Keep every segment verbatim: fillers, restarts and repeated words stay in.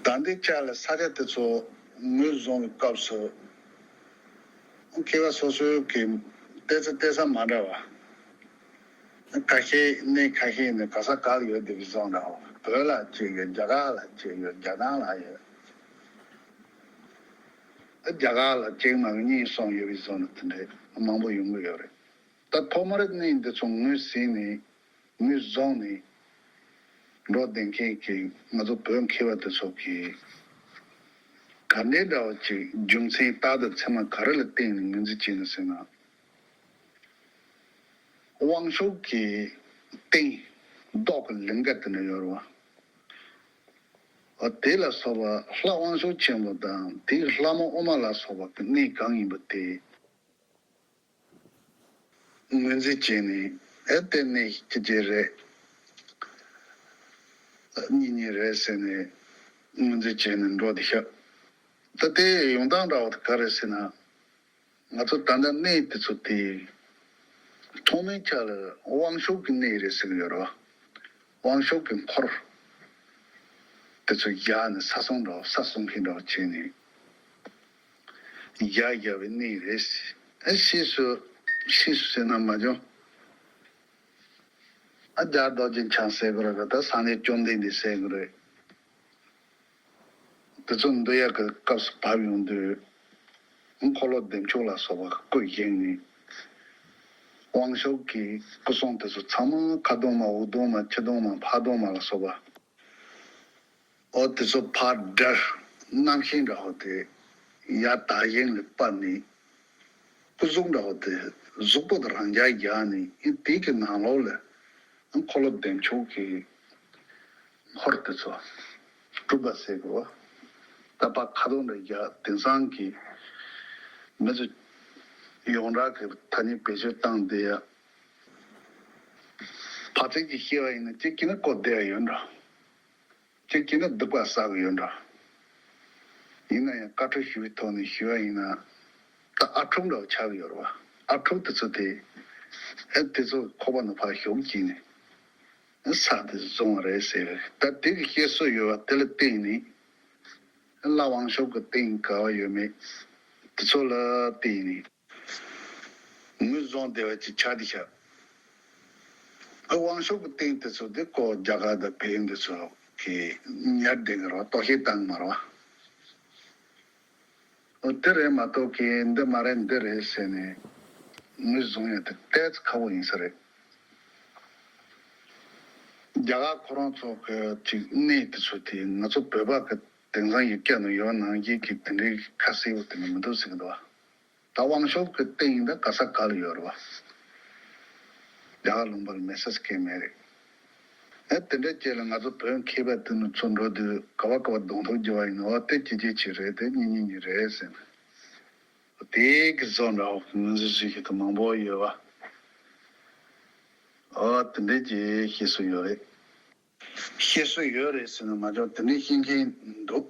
ད་ལྟའི་ཆ་ལ་ས་ཆ་དེ་ཚོ་ངོས་བཟུང་བའི་སྐབས་སུ། མཁས་པ་སོ་སོའི་གི་བལྟས་ཚུལ་བལྟས་ས་མ་འདྲ་བ། ཁ་ཤས་གནས་ཁ་ཤས་ནས་ག་ས་ག་ལ་ཡོད་བསྡད་པའི་བཟོ་འདྲ་བོ། བོད་ལ་གཅིག་ཡོད། རྒྱ་གར་ལ་གཅིག་ཡོད། རྒྱ་ནག་ལ་ཡོད། རྒྱ་གར་ལ་གཅིག་མ་གཉིས་གསུམ་ཡོད་པའི་བཟོ་འདྲ་དེ་འདྲའི་མང་པོ་ཡོང་གི་ཡོད་རེད། ད་ཐོག་མར་གནས་འདི་ཚོ་ངོས་ཟིན་ནས། ངོས་བཟུང་ནས་འགྲོ་བསྡད་མཁན་གྱི་ང་ཚོ་བོད་མཁས་པ་དེ་ཚོ་གིས་ག་འདྲའི་འདྲ་བ་ཅིག་རྒྱུ་མཚན་རྟགས་དང་མཚན་མ་ག་རེ་ལ་བརྟེན་ནས་ངོས་འཛིན་བྱས་ནས་ཟེར་ན། དབང་ཕྱུག་གི་སྟེང་། མདོག་གི་ལིང་ག་དེ་འདྲ་ཡོད་རེད་བ། འོ་དེ་ལ་སོགས་པ་ལྷ་དབང་ཕྱུག་ཆེན་པོ་དང་དེའི་ལྷ་མོ་ཨུ་མ་ལ་སོགས་པ་གི་གནས་གང་ཡིན་པ་དེ། ངོས་འཛིན་བྱས་ནས། ཨེ་དེ་ནས་ཁྱི་རྒྱལ་རེད། གཉིས་གཉིས་རེད་ཟེར་ནས་ངོས་འཛིན་བྱས་ནས་འགྲོ་བསྡད་ཤག་ད་དེ་ཡོང་སྟངས་འདྲ་བོ་དེ་ག་རེད་ཟེར་ན། ང་ཚོ་ད་ལྟ་གནས་དེ་ཚོ་དེ་ཐོག་མའི་ཆ་ལ་དབང་ཕྱུག་གི་གནས་རེད་ཟེར་གི་ཡོད་རེད་བ། དབང་ཕྱུག་གི་འཁོར་དེ་ཚོ་བཞག་ནས་ས་སྲུང་འདྲ་བོ་ས་སྲུང་མཁན་འདྲ་བོ་བྱས་ནས། ཡ་ཡ་བའི་གནས་རེད། ཨ་ཕྱིས་སུ་ཕྱིས་སུ་ཟེར་ན་མ་བྱུང་། ཨ་རྒྱ་རྡོ་རྗེ་འཆང་ཟེར་གི་རེད། ད་སངས་རྒྱས་བཅོམ་ལྡན་འདས་ཟེར་གི་རེད། དེ་ཚོ་འདུལ་ཡག་གི་སྐབས་སུ་བབས་ཡོང་དུས། འཁོར་ལོ་བདེ་མཆོག་ལ་སོགས་པ་སྐུ་བཞེངས་ནས། དབང་ཕྱུག་གི་སྐུ་སྲུང་དེ་ཚོ་ཚང་མ་ཁ་གདོང་མ་འོག་གདོང་མ་ཕྱི་གདོང་མ་ཕ་གདོང་མ་ལ་སོགས་པ། འོ་དེ་ཚོ་ཕར་དགྲར་རྣམ་ཤེས་འདྲ་བོ་དེ་ཡར་དག་ཞིང་ལ་སྤར་ནས། སྐུ་གཟུགས་འདྲ་བོ་དེ་གཟུགས་པོ་དེ་རང་འཇགས་རྒྱག་ནས། ཨེ་དེ་གི་ནང་ལོགས་ལ་འཁོར་ལོ་བདེ་མཆོག་གི་འཁོར་དེ་ཚོ་སྒྲུབ་པ་ཟེར་དགོས་པ། ད་ཕར་ཁ་དོག་འདྲ་རྒྱག་དེང་སང་གི་མི་ཚོ་ཡོངས་གྲགས་ཀྱི་ཐ་སྙད་བེད་སྤྱོད་བཏང་བསྡད་ཡ། ཕར་ཚད་ཀྱིས་བཤད་པ་ཡིན་ན་གཅིག་གིས་ནི་བཀོད་བསྡད་ཡ་ཡོད་འགྲོ། གཅིག་གིས་ནི་སྡིག་པ་བསགས་ཡོད་འགྲོ། ཡིན་ན་ཡང་བཀའ་ཁྲོལ་ཞུ་བའི་ཐོག་ནས་ཞུ་བ་ཡིན་ན། ད་ཨ་ཕྲུག་འདྲ་བོ་ཆགས་ཡོད་རེད་བ། ཨ་ཕྲུག་དེ་ཚོ་དེ། ཨེ་དེ་ཚོ་ཁོག་པ་ནང་ཕར་ཞོག་བགྱིས་ནས། ཨེ་ས་དེ་བཟུང་བ་རེད་ཟེར། ད་དེ་གི་བཤད་སྲོལ་ཡོད་བ་དེ་ལ་བརྟེན་ནས། ཨེ་ལྷ་དབང་ཕྱུག་གི་སྟེང་ག་བ་ཡོད་མེད་དེ་ཚོ་ལ་བརྟེན་ནས། ངོས་བཟུང་བསྡད་པ་ཅིག་ཆགས་བསྡད་ཤག་ཨ་དབང་ཕྱུག་གི་སྟེང་དེ་ཚོ་དེ་ཁོ་རྒྱ་གར་དང་བལ་ཡུལ་འདི་ཚོ་གིས་ཉར་བསྡད་ཀྱི་རེད་བ། གཏོར་བཤིག་བཏང་གི་མ་རེད་བ། འོ་དེ་རེད་མ་གཏོགས་གི་འདི་མ་རེད་འདི་རེད་ཟེར་ནས་ངོས་བཟུང་ཡ་དེ་ཏོག་ཙམ་ཁག་པོ་ཡིན་ས་རེད། རྒྱ་གར་ཁོ་རང་ཚོ་གི་ཅིག་གནས་དེ་ཚོ་དེ་ང་ཚོ་བོད་པ་གི་དེང་སང་ཡུལ་སྐད་ནང་ཡོད་ནང་བཞིན་གྱི་དེ་འདྲའི་ཁ་གསལ་པོ་དེ་འདྲ་མི་འདུག་ཟེར་གི་འདུག་བ། ད་དབང་ཕྱུག་གི་སྟེང་ད་ག་ས་ག་ལ་ཡོད་རེད་བ། རྒྱ་གར་ལུང་པ་ལ་མེད་ས་གང་མེད་རེད། ཨེ་དེ་འདྲ་བྱས་ལ་ང་ཚོ་བོད་མཁས་པ་དེ་ནི་ཚོ་འགྲོ་དུས་ག་བ་ག་བ་གདོང་ཐུག་རྒྱུ་བ་ཡིན་ན། འོ་དེ་གཅིག་གཅིག་གཅིག་རེད། དེ་གཉིས་གཉིས་གཉིས་རེད་ཟེར་ན། དེ་གི་བཟོ་འདྲ་བ་ངོས་འཛིན་བྱེད་མཁན་དེ་མང་པོ་ཡོད་བ། འོ་དེ་འདྲ་གི་བཤད་སྲོལ་ཡོད་རེད། བཤད་སྲོལ་ཡོད་རེད་ཟེར་ན་མ་འཇོག་དེ་འདྲའི་བཤད་མཁན་འདུག་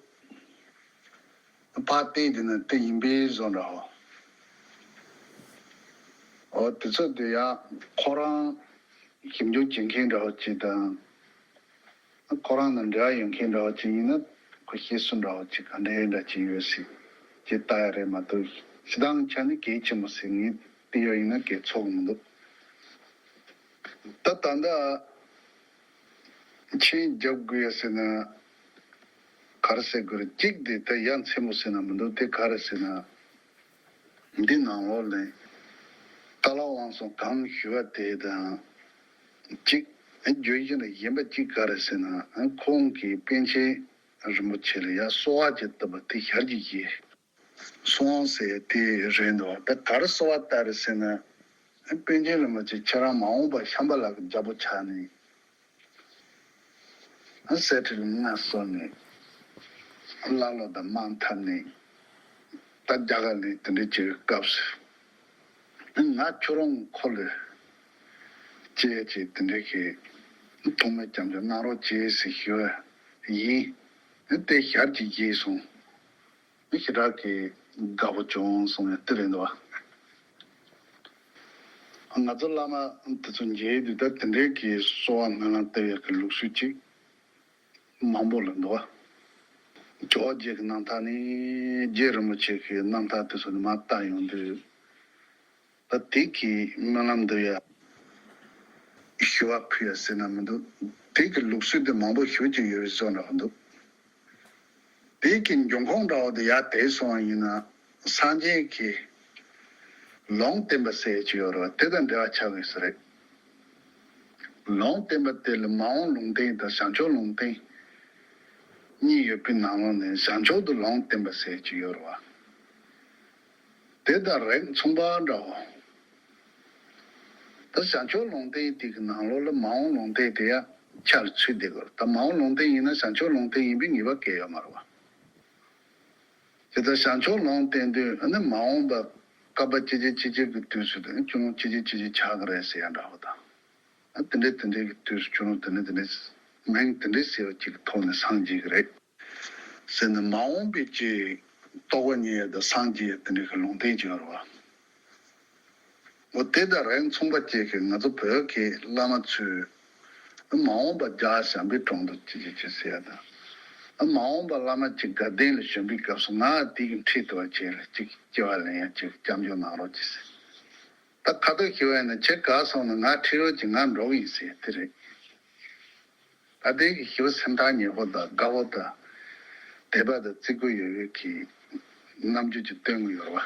ཕར་བལྟས་བསྡད་ན་དེ་ཡིན་པའི་བཟོ་འདྲ་བོ། འོ་དེ་ཚོ་དེ་ཡང་ཁོ་རང་ཞིབ་འཇུག་བྱེད་མཁན་འདྲ་བོ་ཅིག་དང་། ཁོ་རང་དང་འབྲེལ་བ་ཡོད་མཁན་འདྲ་བོ་ཅིག་ཡིན་ན། ཁོ་བཤད་སྲོལ་འདྲ་བོ་ཅིག་ག་འདྲའི་འདྲ་ཅིག་ཡོད་སྲིད་ཅེས་ལྟ་ཡ་རེད་མ་གཏོགས། སྤྱིར་བཏང་ཆ་ནས་གལ་ཆེན་པོ་ཟེར་ངས་བལྟས་ཡོད་ཡིན་ན་གལ་ཚོགས་མི་འདུག་ད་ད་ལྟ་མཆན་རྒྱབ་དགོས་ཟེར་ན་ག་རེ་ཟེར་དགོས་རེད། གཅིག་དེ་ད་ཡ་མཚན་པོ་ཟེར་ན་མི་འདུག་དེ་ག་རེ་ཟེར་ན། འདི་ནང་ལོགས་ནས་ཏཱ་ལ་དབང་སོང་གང་ཞུ་བ་དེ་དང་གཅིག་བརྗོད་གཞི་ལ་གཞན་པ་གཅིག་ག་རེ་ཟེར་ན། ཁོང་གིས་པཎ་ཆེན་རིན་པོ་ཆེ་ལ་ཡ་གསོལ་བ་ཅིག་བཏབ་པ་དེ་ཞལ་གྱིས་བཞེས་སོང་ཟེར་དེ་རེད་འདུག་ད་ག་རེ་གསོལ་བ་བཏབ་རེད་ཟེར་ན། པཎ་ཆེན་རིན་པོ་ཆེ་ཁྱེད་རང་མ་འོངས་པ་ཤམྦྷ་ལ་གི་རྒྱལ་པོ་ཆགས་ནས། གསེར་ཁྲི་ལ་མངའ་གསོལ་ནས་ཀླ་ཀློ་དང་དམག་འཐབ་ནས། ད་རྒྱ་གར་ནས་དེ་འདྲའི་བྱེད་པའི་སྐབས་སུ། ང་ཁྱོད་རང་འཁོར་ལ་བཅས་བྱས་དེ་འདྲའི་གི་ཐུགས་སྨོན་སྐྱབས་འཇུག་གནང་རོགས་བྱས་ཟེར་ཞུ་བ་ཡིན། དེ་ཞལ་གྱིས་བཞེས་སོང་། མི་ཞེ་དྲག་གི་དགའ་པོ་བྱུང་སོང་ཡང་དེ་རེད་འདུག་ང་ཚོ་བླ་མ་དེ་ཚོ་མཇལ་དུས་ད་དེ་འདྲའི་གི་གསོལ་བ་སྨོན་ལམ་བཏབ་ཡག་གི་ལུགས་སྲོལ་ཅིག་མང་པོ་ལ་འདུག་ཇོ་བོ་རྗེ་གི་རྣམ་ཐར་ནས་རྗེ་རིན་པོ་ཆེ་གི་རྣམ་ཐར་དེ་ཚོ་ནས་མར་བལྟ་ཡོང་དུས། ད་དེ་གི་སྨོན་ལམ་འདེབས་ཡ། ཞུ་བ་ཕུལ་ཡ་ཟེར་ན་མི་འདུག་དེ་གི་ལུགས་སྲོལ་དེ་མང་པོ་ཞེ་པོ་ཅིག་ཡོད་པའི་བཟོ་འདྲ་བོ་འདུག་དེ་གི་འབྱུང་ཁུངས་འདྲ་བོ་དེ་ཡར་དེད་སོང་བ་ཡིན་ན། སངས་རྒྱས་ཀྱི་ལུང་བསྟན་པ་ཟེར་ཡ་ཅིག་ཡོད་རེད་བ། དེ་དང་འབྲེལ་བ་ཆགས་ཀྱི་ཡོད་ས་རེད། ལུང་བསྟན་པ་དེ་ལ་མ་འོངས་ལུང་བསྟན་དང་བྱང་ཆུབ་ལུང་བསྟན་གཉིས་ཡོད་པའི་ནང་ལོགས་ནས་བྱང་ཆུབ་ཏུ་ལུང་བསྟན་པ་ཟེར་གྱི་ཡོད་རེད་བ། དེ་དང་རིགས་མཚུངས་པ་འདྲ་བོ། ད་བྱང་ཆུབ་ལུང་བསྟན་དེ་གི་ནང་ལོགས་ལ་མ་འོངས་ལུང་བསྟན་དེ་ཡང་ཆ་ལ་ཚུད་བསྡད་དགོས་རེད། ད་མ་འོངས་ལུང་བསྟན་ཡིན་ན་བྱང་ཆུབ་ལུང་བསྟན་ཡིན་པའི་ངེས་པ་གང་ཡང་ཡོད་མ་རེད་བ། དེ་ལྟར་བྱང་ཆུབ་ལུང་བསྟན་དུས་ཨ་ནི་མ་འོངས་པ་སྐབས་པ་ཅི་ཅི་ཅི་ཅི་གི་དུས་སུ་དེ་ཁྱོད་རང་ཅི་ཅི་ཅི་ཅི་ཆགས་ཀྱི་རེད་ཟེར་ཡ་འདྲ་བོ་དང་། ཨ་དེ་འདྲའི་དེ་འདྲའི་གི་དུས་སུ་ཁྱོད་རང་དེ་འདྲའི་དེ་འདྲའི་མིང་དེ་འདྲའི་ཟེར་བ་ཅིག་གི་ཐོག་ནས་སངས་རྒྱས་ཀྱི་རེད་ཟེར་ནས་མ་འོངས་པའི་ཅིག་རྟོགས་པ་རྙེད་ཡ་དང་སངས་རྒྱས་ཡ་དེ་འདྲའི་གི་ལུང་བསྟན་ཅིག་ཡོད་རེད་བ། འོ་དེ་དང་རིགས་མཚུངས་པ་ཅིག་གི་ང་ཚོ་བོད་ཀྱི་བླ་མ་ཚོས་མ་འོངས་པ་རྒྱ་ཞམ་པའི་དྲུང་དུ་ཅི་ཅི་ཅི་ཟེར་ཡ་དང་། མ་འོངས་པ་བླ་མ་ཅིག་དགའ་ལྡན་ལ་བྱོན་པའི་སྐབས་སུ་ང་དེ་གི་འཁྲིས་དུ་བ་བྱས་ལ་ཅིག་སྐྱེ་བ་ལེན་ཡ་ཅིག་སྐྱབས་འཇུག་གནང་རོགས་ཅིག་ཟེར། ད་ཁ་ཐུག་ཞུ་བ་ཡིན་ན་ཁྱེད་ག་སོང་ན་ང་ཁྲིད་རོགས་ཅིག་ང་འགྲོ་གི་ཡིན་ཟེར་དེ་རེད། ད་ལྟའི་གི་ཞི་བ་སེམས་ཐག་ཉེ་པོ་དང་དགའ་བོ་དང་དད་པ་དང་བརྩི་བཀུར་ཡོད་པའི་གི་རྣམ་འགྱུར་ཅིག་སྟོན་གི་ཡོད་རེད་བ།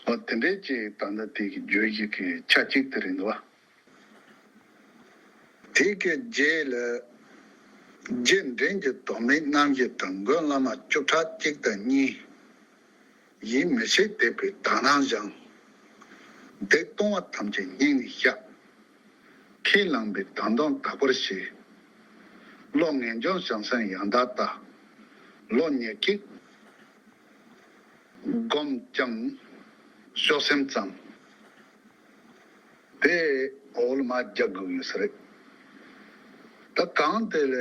འོ་དེ་འདྲའི་ཅིག་ད་ལྟ་དེ་གི་བརྗོད་གཞི་གི་ཆ་གཅིག་དེ་རེད་འདུག་བ། དེ་གི་རྗེས་ལ་རྗེ་འབྲིང་གི་གདོད་མའི་རྣམ་བཞི་དང་མགོན་བླ་མ་བཅུ་ཕྲག་གཅིག་དང་གཉིས། ཡིད་མི་ཆེས་དད་པའི་དག་སྣང་སྦྱངས། སྡིག་ལྟུང་བ་ཐམས་ཅད་སྙིང་ནས་བཤགས། ཁས་བླངས་པའི་དམ་དོན་དག་པར་བྱས། བློ་ངེས་འབྱུང་བྱང་སེམས་ཡང་དག་ལྟ། བློ་ཉེར་གཅིག་སྒོམ་ཀྱང་སྐྱོ་སེམས་ཙམ། དེ་འོག་ལ་མར་རྒྱག་དགོས་ཡོད་ས་རེད། ད་གང་དེ་ལས་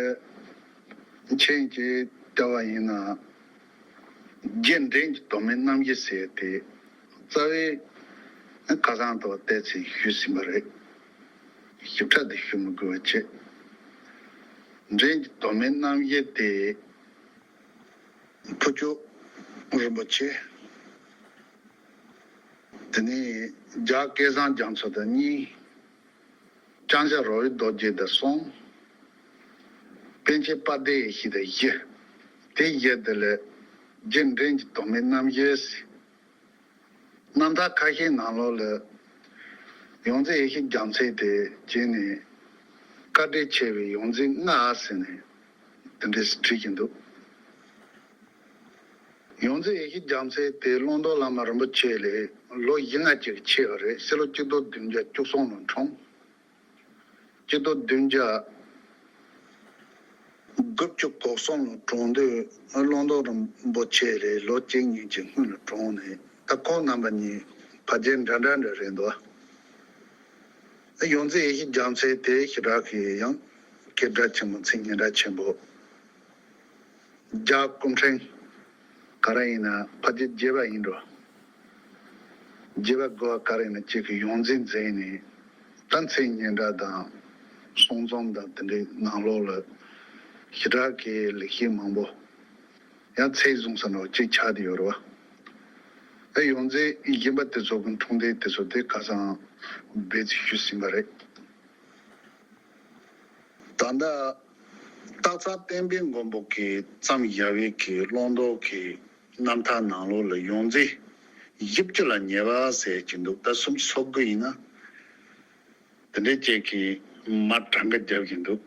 མཁྱེན་གྱི་བལྟ་བ་ཡིན་ན། རྗེ་འབྲིང་གི་གདོད་མའི་རྣམ་བཞི་ཟེར་དེ་རྩ་བའི་ཁ་སང་དུ་བལྟས་ཚེ་ཞུས་ཟིན་པ་རེད། ཞིབ་ཕྲ་དེ་ཞུ་མི་དགོས་པ་བྱས། འབྲིང་གི་གདོད་མའི་རྣམ་བཞི་དེ། ཕུར་ལྕོག་རིན་པོ་ཆེ། དེ་ནས་རྒྱ་སྐལ་བཟང་རྒྱ་མཚོ་དང་གཉིས། ལྕང་སྐྱ་རོལ་པའི་རྡོ་རྗེ་དང་གསུམ། པཎ་ཆེན་དཔལ་ལྡན་ཡེ་ཤེས་དང་བཞི། དེ་བཞི་དེ་ལས་རྗེ་འབྲིང་གི་གདོད་མའི་རྣམ་བཞི། རྣམ་ཐར་ཁ་ཤས་ནང་ལོགས་ལ་ཡོངས་འཛིན་ཡེ་ཤེས་རྒྱ་མཚོས་དེ་བྱས་ནས་བཀའ་དྲིན་ཆེ་བའི་ཡོངས་འཛིན་ལྔ་ཟེར་ནས་དེ་འདྲས་བྲིས་ཀྱི་འདུག་ཡོངས་འཛིན་ཡེ་ཤེས་རྒྱ་མཚོ་དེ་ཀློང་རྡོལ་བླ་མ་རིན་པོ་ཆེ་ལས་ལོ་བཞི་ལྔ་ཅིག་ཆེ་བ་རེད། ཕྱི་ལོ་གཅིག་སྟོང་བདུན་བརྒྱ་བཅུ་གསུམ་ལོ་འཁྲུངས། གཅིག་སྟོང་བདུན་བརྒྱ་དགུ་བཅུ་གོ་གསུམ་ལོ་གྲོངས་དུས་ཀློང་རྡོལ་རིན་པོ་ཆེ་ལས་ལོ་གཅིག་གཉིས་ཀྱི་སྔོན་ལ་གྲོངས་ནས། ད་ཁོང་རྣམ་པ་གཉིས་ཕ་རྒྱུད་འདྲ་འདྲ་འདྲ་རེད་འདུག་ཡོངས་འཛིན་ཡེ་ཤེས་རྒྱ་མཚོ་དེ་ཞེ་དྲག་གི་ཡང་སྐད་གྲགས་ཆེན་པོ་མཚན་སྙན་གྲགས་ཆེན་པོ། རྒྱ་སྐུ་ཕྲེང་ག་རེ་ཡིན་ན་ཕ་རྒྱུད་རྒྱས་པ་ཡིན་འགྲོ། རྒྱས་པ་དགོས་པ་ག་རེ་ཡིན་ན་ཁྱེད་ཀྱི་ཡོངས་འཛིན་མཛད་ནས་ད་མཚན་སྙན་གྲགས་དང་གསུང་རྩོམ་དང་དེ་འདྲའི་ནང་ལོགས་ལ་ཞེ་དྲག་གི་ལེགས་བཤད་མང་པོ་ཡང་ཚད་བཟུང་ས་འགྲོ་གཅིག་ཆགས་བསྡད་ཡོད་རེད་བ། ཨེ་ཡོངས་འཛིན་གཞན་པ་དེ་ཚོ་གི་འཁྲུངས་འདས་དེ་ཚོ་དེ་ཁ་སང་སྦས་ཚིག་ཞུས་ཟིན་པ་རེད། ད་ལྟ་སྟག་ཚང་བསྟན་པའི་མགོན་པོ་གིས་བརྩམས་བཞག་པའི་གི་ཀློང་རྡོལ་གྱི་རྣམ་ཐར་ནང་ལོགས་ལ་ཡོངས་འཛིན་བཞི་བཅུ་ལ་ཉེ་བ་ཟེར་གྱི་འདུག་ད་སུམ་ཅུ་སོ་དགུ་ཡིན་ན་དེ་འདྲའི་ཅིག་གི་མར་གྲངས་ཀ་རྒྱབ་ཀྱི་འདུག་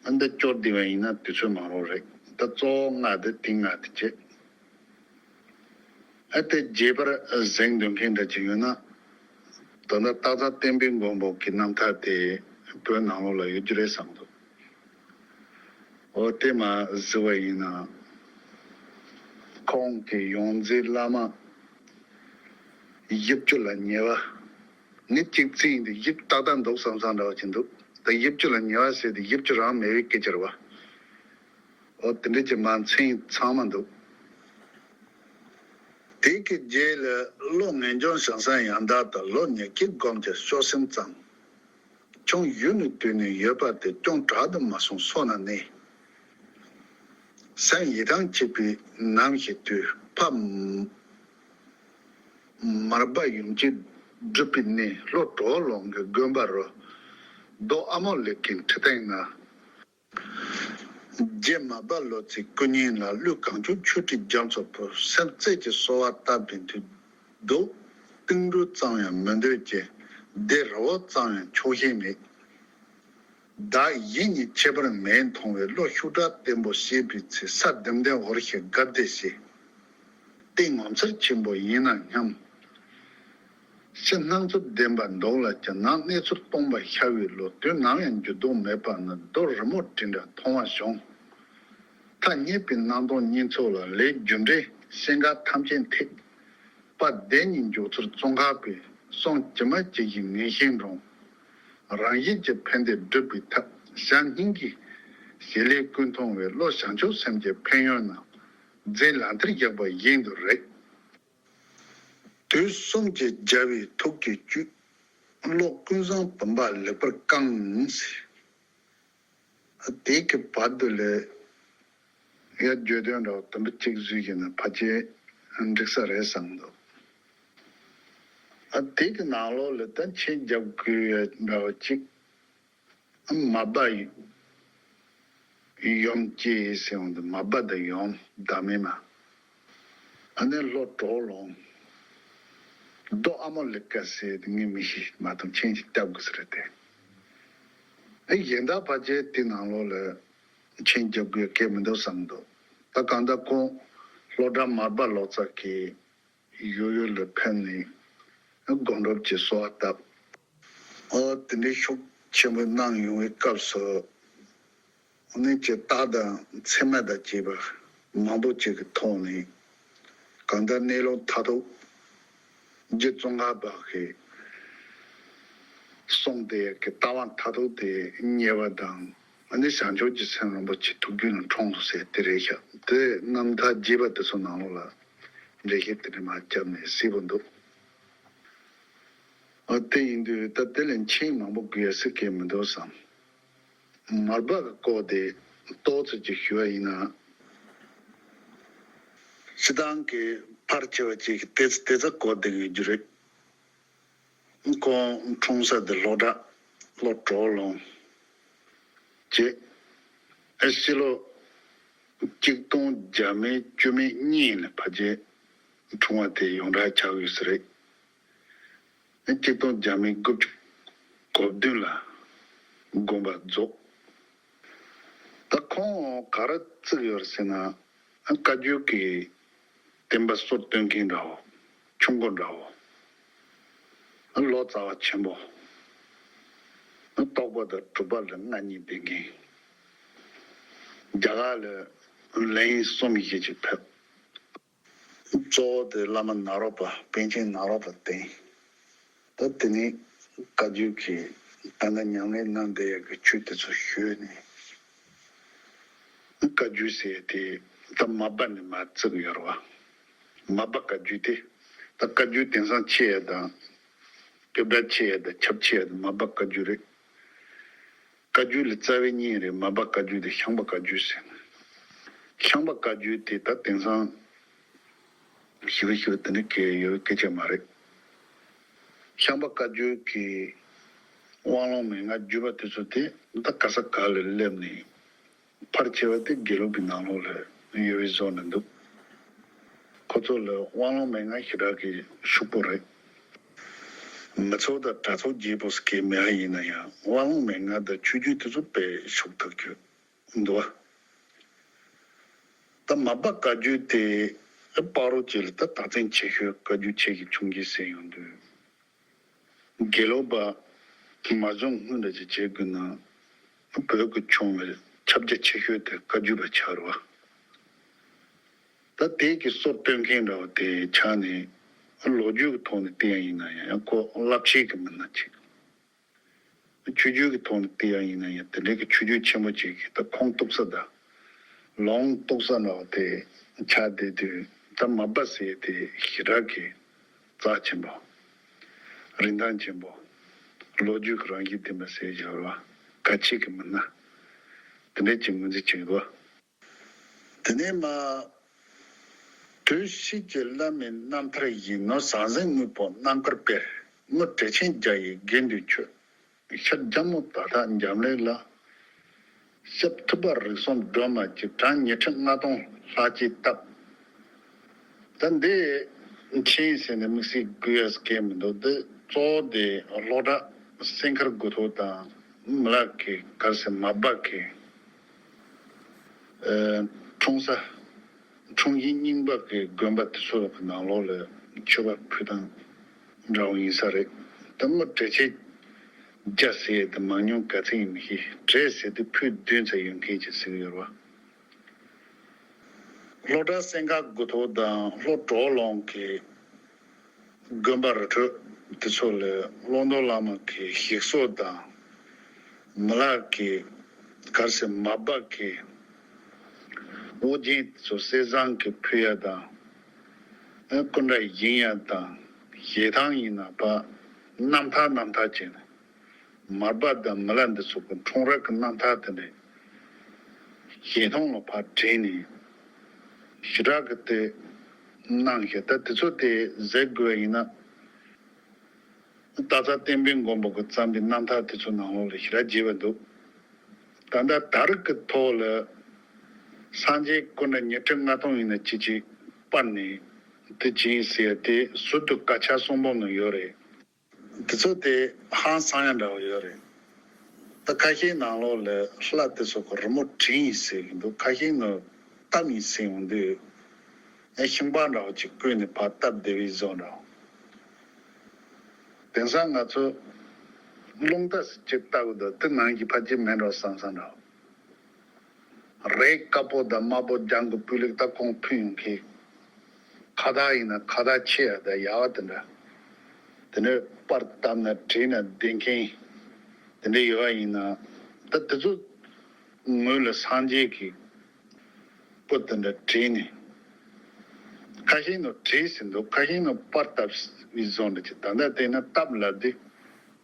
ཨ་འདི་སྐྱོར་བསྡད་པ་ཡིན་ན་དུས་ཚོད་མང་རོགས་རེད། ད་གཙོ་བོ་ལྔ་དེ་དེ་ལྔ་དེ་བྱས། ཨ་དེ་རྒྱས་པར་གཟིགས་འདོད་མཁན་འདྲ་ཅིག་ཡོད་ན། ད་ལྟ་སྟག་ཚང་བསྟན་པའི་མགོན་པོ་གི་རྣམ་ཐར་དེ་བོད་ནང་ལོགས་ལ་ཡོད་རྒྱུ་རེད་བསམ་འདུག་འོ་དེ་མར་གཟིགས་པ་ཡིན་ན། ཁོང་གི་ཡོངས་འཛིན་བླ་མ་བཞི་བཅུ་ལ་ཉེ་བ། ངས་གཅིག་བརྩིས་ཡིན་དུས་བཞི་བཅུ་ཏག་ཏག་འདུག་བསམ་བསམ་འདྲ་བ་ཅིག་འདུག་ད་བཞི་བཅུ་ལ་ཉེ་བ་ཟེར་དུས་བཞི་བཅུ་རང་མེད་པའི་སྐད་ཆ་རེད་བ། འོ་དེ་འདྲ་ཅིག་མར་མཚན་ཚང་མ་འདུག་དེ་གི་རྗེས་ལ་བློ་ངེས་འབྱུང་བྱང་སེམས་ཡང་དག་དང་། བློ་ཉེར་གཅིག་སྒོམ་གྱི་སྐྱོ་སེམས་ཙམ། ཁྱོད་ཡུལ་ནས་དུས་ནས་ཡོད་པ་དེ། སྐྱོན་དྲག་ཏུ་མ་སོང་སོ་ན་གནས། སེམས་ཡིད་ཐང་ཆད་པའི་ནམ་ཞིག་དུས། ཕ་མར་པ་ཡུམ་གྱིས་བསྒྲུབས་པའི་གནས། ལྷོ་གྲོ་ལོང་གི་དགོན་པ་རུ། རྡོ་ཨ་མོ་ལེགས་ཀྱི་ཁྲི་སྟེང་ན། རྗེ་མར་པ་ལོ་ཙཱའི་སྐུ་བརྙན་ལ། གླུ་གང་བྱུང་ཆུ་ཁྲིའི་རྒྱ་མཚོ་བུད། སེམས་རྩེ་གཅིག་གསོལ་བ་བཏབ་པའི་མཐུས། སྡུག་གཏིང་འབྲུ་ཙམ་ཡང་མི་འདོད་ཀྱི། བདེ་རི་བོ་ཙམ་ཡང་ཆོག་ཤེས་མེད། བདག་ཡིད་གཉིས་ཁྱད་པར་མེད་མཐོང་བའི། བློ་ཤུགས་དྲག་བརྟན་པོ་བྱེད་པའི་ཚེ། ས་ལྡེམ་ལྡེམ་འོར་ཞིང་དགའ་བདེ་ཞིང་། གཏིང་ངོ་མཚར་ཆེན་པོ་ཡིན་ན་སྙམ། ཕྱི་སྣང་ཚུལ་བདེན་པ་མདོག་ལ་གྱུར། ནང་གནས་ཚུལ་སྟོང་པ་ཤར་བའི་བློ། དུས་ནམ་ཡང་འགྱུར་ལྡོག་མེད་པ་ནི། རྡོ་རི་མོ་བྲིས་འདྲ་མཐོང་བ་བྱུང་། ཐ་སྙད་པའི་སྣང་སྟོང་གཉིས་ཚོགས་ལ། ལས་རྒྱུ་འབྲས་སྐྱེ་འགག་ཐམས་ཅད་ཐེག་པ་བདེན་གཉིས་འཇོག་ཚུལ་ཙོང་ཁ་པའི། གསུང་ཇི་མ་ཇི་བཞིན་ངེས་ཤེས་འདྲོངས། རང་བཞིན་གྱིས་ཕན་བདེ་སྒྲུབ་པའི་ཐབས། བྱམས་སྙིང་གི་ཞི་ལྷས་ཀུན་མཐོང་བའི། བློ་བྱང་ཆུབ་སེམས་ཀྱི་ཕན་ཡོན་རྣམས། འཛིན་ལག་མཐིལ་བཞག་པ་བཞིན་དུ་རེག་དུས་གསུམ་གྱི་རྒྱལ་བའི་ཐུགས་ཀྱི་བཅུད། བློ་ཀུན་བཟང་བུམ་པ་ལེགས་པར་བཀང་། དེ་གི་བར་དུ་ལས་ཡར་བརྗོད་དོན་འདྲ་བོ་དུམ་བུ་གཅིག་བཟོས་ཀྱི་ན་ཕལ་ཆེར་འགྲིག་ས་རེད་བསམ་འདུག་ཨ་དེ་གི་ནང་ལོགས་ལ་ད་མཆན་རྒྱབ་དགོས་ཡ་འདྲ་བོ་གཅིག་མར་པ་ཡུམ་སྐྱེས་ཟེར་བ་འདི་མར་པ་དང་ཡུམ་བདག་མེད་མ། ཨ་ནི་ལྷོ་གྲོ་ལོང་། རྡོ་ཨ་མོ་ལེགས་ཀ་ཟེར་དེ་ངས་མི་ཤེས་མ་གཏོགས་མཆན་ཞིག་རྒྱབ་དགོས་ས་རེད་དེ། ཨེ་གཞན་དག་ཕལ་ཆེར་དེ་ནང་ལོགས་ལ་མཆན་རྒྱབ་དགོས་སྐད་མི་འདུག་བསམ་འདུག་ད་གང་ལྟར་ཁོང་ལྷོ་བྲག་མར་པ་ལོ་ཙཱ་གི་ཡུལ་ཡུལ་ལ་ཕེབས་ནས་དགོངས་གྲུབ་ཀྱི་གསོལ་བ་བཏབ། ཨོ་དེ་འདྲའི་ཤུགས་ཆེན་པོ་གནང་ཡོང་བའི་སྐབས་སུ། གནས་ཀྱི་རྟགས་དང་མཚན་མ་དང་བཅས་པ་མང་པོ་ཅིག་གི་ཐོག་ནས་གང་ལྟར་གནས་ལུགས་མཐར་ཐུག་རྗེ་ཙོང་ཁ་པ་གི་གསུང་དེ་གི་ལྟ་བ་མཐར་ཐུག་དེ་རྙེད་པ་དང་། ཨ་ནི་བྱང་ཆུབ་ཀྱི་སེམས་རིན་པོ་ཆེ་ཐུགས་རྒྱུད་ལ་འཁྲུངས་སོ་ཟེར་དེ་རེད་ཤག་དེ་རྣམ་ཐར་རྒྱས་པ་དེ་ཚོ་ནང་ལོགས་ལ་འགྲེལ་བཤད་དེ་འདྲ་མར་བརྒྱབ་ནས་གཟིགས་པ་འདུག་ཨ་དེ་ཡིན་དུས་ད་དེ་ལས་མཆན་མང་པོ་དགོས་ཡ་སྲིད་ཀྱི་མི་འདུག་བསམ། མར་པ་གི་སྐོར་དེ་ཏོག་ཙམ་ཅིག་ཞུ་བ་ཡིན་ན། སྤྱི་བཏང་གི་ཕལ་ཆེ་བ་ཅིག་གི་དེ་དེ་ཚོ་གོ་བསྡད་ཡོད་རྒྱུ་རེད། ཁོང་འཁྲུངས་ས་དེ་ལྷོ་བྲག་ལྷོ་གྲོ་ལོང་བྱས། ཨེ་ཕྱི་ལོ་གཅིག་སྟོང་བརྒྱ་མེད་བཅུ་མེད་གཉིས་ལ་ཕལ་ཆེར་འཁྲུངས་པ་དེ་ཡོངས་གྲགས་ཆགས་ཡོད་ས་རེད། གཅིག་སྟོང་བརྒྱ་མེད་དགུ་བཅུ་གོ་བདུན་ལ་དགོངས་པ་རྫོགས། ད་ཁོང་ག་རེ་བརྩིགས་ཡོད་རེད་ཟེར་ན། བཀའ་བརྒྱུད་ཀྱི་བསྟན་པ་སྲོལ་གཏོད་མཁན་འདྲ་བོ། ཆུང་ཀུ་འདྲ་བོ། ལོ་ཙཱ་བ་ཆེན་པོ། རྟོགས་པ་དང་གྲུབ་པ་ལ་མངའ་བརྙེས་བསྡད་མཁན། རྒྱ་གར་ལ་ལན་གསུམ་བཞི་ཅིག་ཕེབས། གཙོ་བོ་དེ་བླ་མ་ནཱ་རོ་པ། པཎ་ཆེན་ནཱ་རོ་པ་བསྟེན། ད་དེ་ནས་བཀའ་བརྒྱུད་ཀྱི་ད་ལྟ་ཉམས་ལེན་གནང་བསྡད་ཡག་གི་ཆོས་དེ་ཚོ་ཞུས་ནས། བཀའ་བརྒྱུད་ཟེར་དེ་ད་མར་པ་ནས་མར་བརྩིགས་ཡོད་རེད་བ། མར་པ་བཀའ་བརྒྱུད་དེ། ད་བཀའ་བརྒྱུད་དེང་སང་ཆེ་ཡ་དང་། སྐད་གྲགས་ཆེ་ཡ་དང་ཁྱབ་ཆེ་ཡ་དེ་མར་པ་བཀའ་བརྒྱུད་རེད། བཀའ་བརྒྱུད་ལ་རྩ་བའི་གཉིས་རེད། མར་པ་བཀའ་བརྒྱུད་དེ་ཤངས་པ་བཀའ་བརྒྱུད་ཟེར། ཤངས་པ་བཀའ་བརྒྱུད་དེ་ད་དེང་སང་ཞི་བ་ཞི་བ་དེ་འདྲ་གལ་ཡོད་སྐད་ཆ་མ་རེད། ཤངས་པ་བཀའ་བརྒྱུད་ཀྱི་དབང་ལུང་མན་ངག་བརྒྱུད་པ་དེ་ཚོ་དེ་ད་ག་ས་ག་ལ་སླེབས་ནས་ཕལ་ཆེ་བ་དེ་དགེ་ལུགས་པའི་ནང་ལོགས་ལ་ཡོད་པའི་བཟོ་འདྲ་འདུག་ཁོ་ཚོ་ལ་དབང་ལུང་མན་ངག་ཞེ་དྲག་གི་ཤུགས་པོ་རེད། མི་ཚོགས་དང་གྲྭ་ཚོགས་བརྗེ་པོ་སྐད་མེད་ཡིན་ན་ཡང་དབང་ལུང་མན་ངག་དང་ཆོས་བརྒྱུད་དེ་ཚོ་དཔེ་ཤུགས་ཐུབ་རྒྱུ་འདུག་བ། ད་མར་པ་བཀའ་བརྒྱུད་དེ་སྤ་རོ་བཅས་ལ་ད་རྟགས་མཚན་ཆེ་ཤོས་བཀའ་བརྒྱུད་ཆེ་གི་ཆུང་གི་ཟེར་ཡོང་དུས། དགེ་ལུགས་པ་མ་བྱུང་སྔོན་འདྲ་ཅིག་བྱེད་དགོས་ན། བོད་ཀྱི་ཆུང་བའི་ཁྱབ་རྒྱ་ཆེ་ཤོས་དེ་བཀའ་བརྒྱུད་པ་ཆགས་རེད་བ། ད་དེ་གི་སྲོལ་གཏོད་མཁན་འདྲ་བ་དེ་ཆགས་ནས་ལོ་རྒྱུས་ཀྱི་ཐོག་ནས་བལྟས་ཡ་ཡིན་ན་ཡང་ཁོ་རླབས་ཆེན་གྱི་མི་སྣ་ཅིག་ཆོས་བརྒྱུད་ཀྱི་ཐོག་ནས་བལྟས་ཡ་ཡིན་ན་ཡང་དེ་འདྲའི་གི་ཆོས་བརྒྱུད་ཆེན་པོ་ཅིག་གི་ད་ཁུངས་གཏུགས་ས་དང་ལུང་གཏུགས་ས་འདྲ་བ་དེ་ཆགས་བསྡད་དུས། ད་མར་པ་ཟེར་དེ་ཞེ་དྲག་གི་རྩ་ཆེན་པོ། རིན་ཐང་ཆེན་པོ། ལོ་རྒྱུས་ཀྱི་རང་བཞིན་ལྡན་པ་ཟེར་བཞག་པ། གལ་ཆེ་གི་མི་སྣ་དེ་འདྲ་ཅིག་ངོས་འཛིན་བྱེད་དགོས། དེ་ནས་མ། དུས་ཕྱིས་ཀྱི་བླ་མའི་རྣམ་ཐར་ཡིན་ནོ། ཟང་ཟིང་དངོས་པོ་རྣམ་དཀར་དཔལ། དངུལ་བྲེ་ཆེན་བརྒྱ་ཡི་དགེ་འདུན་མཆོད། ཤར་རྒྱལ་མོ་ད་ལྟ་འབྱམས་ཀླས་ལ། ཞབས་ཐུབ་པ་རིགས་གསུམ་སྒྲོལ་མ་གྱི། གྲངས་ཉི་ཁྲི་ལྔ་སྟོང་ལྷག་ཅིག་བཏབ། ད་འདི་མཁྱེན་ཟེར་ནས་དམིགས་བསལ་དགོས་ཡ་སྐད་མི་འདུག་འདི་གཙོ་བོ་དེ་སློབ་གྲྭ་སེང་དཀར་དགུ་ཐོག་དང་མི་ལག་གི་གར་སེ་མ་སྦག་གི་ཨ། འཁྲུངས་ས། འཁྲུངས་ཡུལ་རྙིང་པ་གི་དགོན་པ་དེ་ཚོ་གི་ནང་ལོགས་ལ་མཆོད་པ་ཕུལ་སྟངས་འདྲ་བོ་ཡིན་ས་རེད། དེ་སྔོན་བྲེ་ཆེ་རྒྱ་ཟེར་ཡས་དེ་མང་ཉུང་ག་ཚད་ཡིན་མི་ཤེས། བྲེ་ཟེར་དུས་ཕུད་བདུན་ཙམ་ཡོད་མཁན་ཅིག་ཟེར་གི་ཡོད་རེད་བ། སློབ་གྲྭ་སེང་དཀར་དགུ་ཐོག་དང་ལྷོ་གྲོག་ལོང་གི་དགོན་པ་རི་ཁྲོད་དེ་ཚོ་ལ་ཀློང་རྡོལ་བླ་མ་གི་ཞིག་གསོ་དང་། མི་ལག་གི་གར་སེ་མ་སྦག་གི་དབུ་རྒྱན་དེ་ཚོ་གསེར་ཟངས་ཀྱི་ཕུལ་ཡ་དང་། ཨ། སྐུ་འདྲ་བཞེངས་ཡ་དང་། ཞལ་ཐང་ཡིན་ན་ཕར་རྣམ་ཐར་རྣམ་ཐར་བྱས་ནས། མར་པ་དང་མི་ལ་འདི་ཚོ་གི་འཁྲུངས་རབས་ཀྱི་རྣམ་ཐར་དེ་འདྲ་ཞལ་མཐོང་ལ་ཕར་བྲིས་ནས་ཞེ་དྲག་གི་དེ་གནང་ཤག་ད་དེ་ཚོ་དེ་གཟིགས་དགོས་ཡིན་ན། སྟག་ཚང་བསྟན་པའི་མགོན་པོ་གི་བརྩམས་པའི་རྣམ་ཐར་དེ་ཚོ་ནང་ལོགས་ལ་ཞེ་དྲག་རྒྱས་པ་འདུག་ད་ལྟ་དར་གྱི་ཐོག་ལ་སངས་རྒྱས་སྐུ་འདྲ་ཉི་ཁྲི་ལྔ་སྟོང་ཡིན་ན་ཅི་ཅིག་སྤར་ནས་དེ་བྱིན་ཟེར་ཡ་དེ་ཟུར་དུ་དཀར་ཆག་གསུང་འབུམ་ནང་ཡོད་རེད། དེ་ཚོ་དེ་ཧང་སང་ཡ་འདྲ་བོ་ཡོད་རེད། ད་ཁ་ཤས་ནང་ལོགས་ལ་ལྷ་དེ་ཚོ་གི་རི་མོ་བྲིས་ཡིན་ཟེར་གྱི་འདུག་ཁ་ཤས་ནང་བཏབ་ཡིན་ཟེར་ཡོང་དུས། ཨེ། ཤིང་པར་འདྲ་བོ་ཅིག་བརྐོས་ནས་ཕར་བཏབ་བསྡད་པའི་བཟོ་འདྲ་བོ། དེང་སང་ང་ཚོ་རླུང་རྟ་ཟེར་ཅིག་བཏགས་འདུག་དེ་ནང་གི་ཕ་གི་མེད་འགྲོ་བསམ་བསམ་འདྲ་བོ། རས་དཀར་པོ་དང་དམར་པོ་ལྗང་གུ་སྤུས་ལེགས་ད་ཁོང་ཕུལ་ཡོང་མཁན། ཁ་བཏགས་ཡིན་ན་ཁ་བཏགས་ཆེ་ཡ་དང་ཡག་པ་དེ་འདྲ། དེ་ནས་པར་བཏབ་ན་བྲིས་ན་བདེ་མཁན། དེ་འདྲ་ཡོད་པ་ཡིན་ན། ད་དེ་ཚོ་ངོས་ལ་སངས་རྒྱས་ཀྱི་པོ་དེ་འདྲ་བྲིས་ནས། ཁ་ཤས་ནང་བྲིས་ཟིན་འདུག་ཁ་ཤས་ནང་པར་བཏབ་པའི་བཟོ་འདྲ་ཅིག་ད་ལྟ་བལྟས་ན་བཏབ་ལབ་དུས་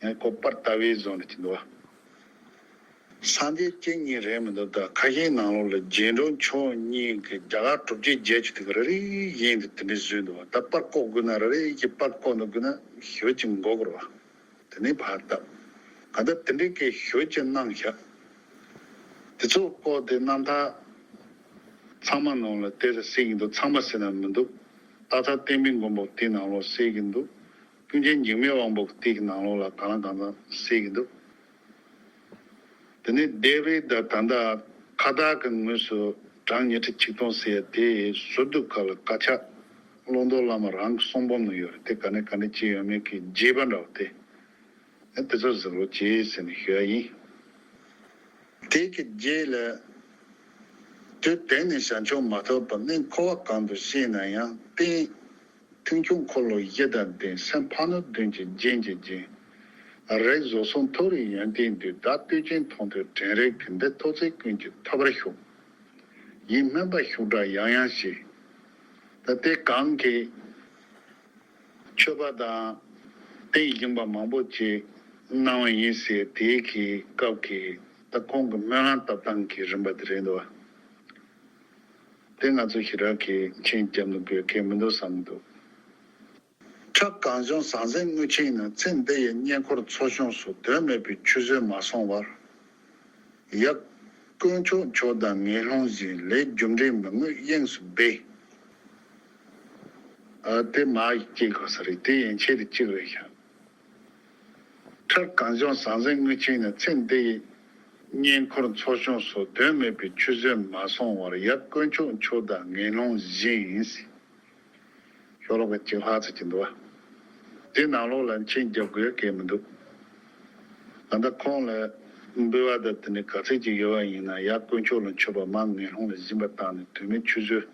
ཡང་ཁོ་པར་བཏབ་པའི་བཟོ་འདྲ་ཅིག་འདུག་བ། སངས་རྒྱས་གཅིག་གཉིས་རེད་མི་འདུག་ད་ཁ་ཤས་ནང་ལོགས་ལ་རྗེས་འགྲོ་མཆོག་གཉིས་ཀྱི་རྒྱ་གར་གྲུབ་ཆེན་བརྒྱད་ཅུ་དེ་ག་རེ་རེ་བཞིན་དུ་དེ་འདྲའི་བཟོས་འདུག་ད་པར་བརྐོ་དགོས་ན་རེ་རེ་གི་པར་བརྐོ་ན་དགོས་ན་ཞེ་པོ་ཅིག་འགོར་གི་རེད་བ། དེ་ནས་ཕར་བཏབ། ག་ད་དེ་འདྲའི་སྐད་ཞེ་པོ་ཅིག་གནང་ཤག་དེ་ཚོ་བརྐོས་ཏེ་རྣམ་ཐར་ཚང་མ་ནང་ལ་དེ་ལ་གསལ་གྱི་འདུག་ཚང་མ་ཟེར་ན་མི་འདུག་སྟག་ཚང་བསྟན་པའི་མགོན་པོ་དེའི་ནང་ལོགས་གསལ་གྱི་འདུག་ཀུན་མཁྱེན་འཇིགས་མེད་དབང་པོ་དེ་གི་ནང་ལོགས་ལ་གང་ལ་གང་འཚམ་གསལ་གྱི་འདུག་དེ་ནས་ལྡེབས་རིས་དང་ད་ལྟ་ཁ་བཏགས་ཀྱི་ངོས་སུ་གྲངས་ཉི་ཁྲི་ཆིག་སྟོང་ཟེར་ཡ་དེ་ཟུར་དུ་ཁ་ལ་དཀར་ཆག་ཀློང་རྡོལ་བླ་མ་རང་གི་གསུང་འབུམ་ནང་ཡོད་རེད། དེ་ག་ནས་ག་ནས་ཅི་ཡོད་མེད་ཀྱི་རྒྱས་པ་འདྲ་བོ་དེ། ཨ། དེ་ཚོ་གཟིགས་རོགས་གྱིས་ཟེར་ནས་ཞུ་ཡ་ཡིན། དེ་གི་རྗེས་ལ། དུས་དེང་ནས་བྱང་ཆུབ་མ་ཐོབ་པ། གནས་འཁོར་བ་གང་དུ་སྐྱེས་ན་ཡང་། རྟེན་མཐིང་ཆུང་འཁོར་ལོ་བཞི་དང་ལྡན། སེམས་ཕ་ནོར་བདུན་གྱི་རྒྱན་གྱིས་བརྒྱན། རིགས་གཟུགས་གསུམ་མཐོ་རིས་ཡོན་ཏན་ལྡན། བདག་བསྟོད་ཅིང་མཐོང་ཐོས་དྲན་རེག་གི། འདི་ཐོབ་ཚད་ཀུན་གྱི་ཐོབ་པར་ཤོག་ཡིད་སྨོན་པ་ཤུགས་དྲག་ཡང་ཡང་བཞེས། ད་དེ་གང་གི་མཆོད་པ་དང་རྟེན་བཞེངས་པ་མང་པོ་ཅིག་གནང་བ་ཡིན་ཟེར། དེའི་གི་སྐབས་ཀྱི་ད་ཁོང་གི་སྨོན་ལམ་བཏབ་སྟངས་ཀྱི་རིམ་པ་དེ་རེད་འདུག་བ། དེ་ང་ཚོ་ཞེ་དྲག་གི་མཁྱེན་རྒྱབ་ནས་དགོས་གལ་མི་འདུག་བསམ་གྱི་འདུག་ཁྲ་གང་བྱུང་ཟང་ཟིང་དངུལ་ཆེན་ནི། ཚེ་འདི་ཡི་བསྙེན་འཁོར་ཚོགས་ཆུང་སོགས། དོན་མེད་པའི་ཆུད་ཟོས་མ་སོང་བར། ཡབ་དཀོན་མཆོག་མཆོག་དང་ངན་སློང་བཞིན། ལས་རྒྱུ་འབྲས་མི་མངོན་དབྱིངས་སུ་སྦས། ཨ། དེ་མ་གཅིག་གོ་ས་རེད། དེ་ཡན་ཆད་དེ་གཅིག་རེད་ཤག་ཁྲ་གང་བྱུང་ཟང་ཟིང་དངུལ་ཆེན་ནི། ཚེ་འདི་ཡི་བསྙེན་འཁོར་ཚོགས་ཆུང་སོགས། དོན་མེད་པའི་ཆུད་ཟོས་མ་སོང་བར། ཡབ་དཀོན་མཆོག་མཆོག་དང་ངན་སློང་བཞིན་ཡིན། ཤོ་ལོ་ཀ་གཅིག་ལྷག་ཙམ་ཅིག་འདུག་བ། དེ་ནང་ལོགས་ལ་མཆན་རྒྱབ་དགོས་གལ་མི་འདུག་ད་ལྟ་ཁོང་ལ་འབུལ་བ་དང་དེ་འདྲ་ག་ཚད་ཅིག་ཡོད་པ་ཡིན་ན། ཡབ་དཀོན་མཆོག་ལ་མཆོད་པ་མར་ངན་སློང་ལ་སྦྱིན་པ་བཏང་ནས་དོན་མེད་ཆུད་ཟོས་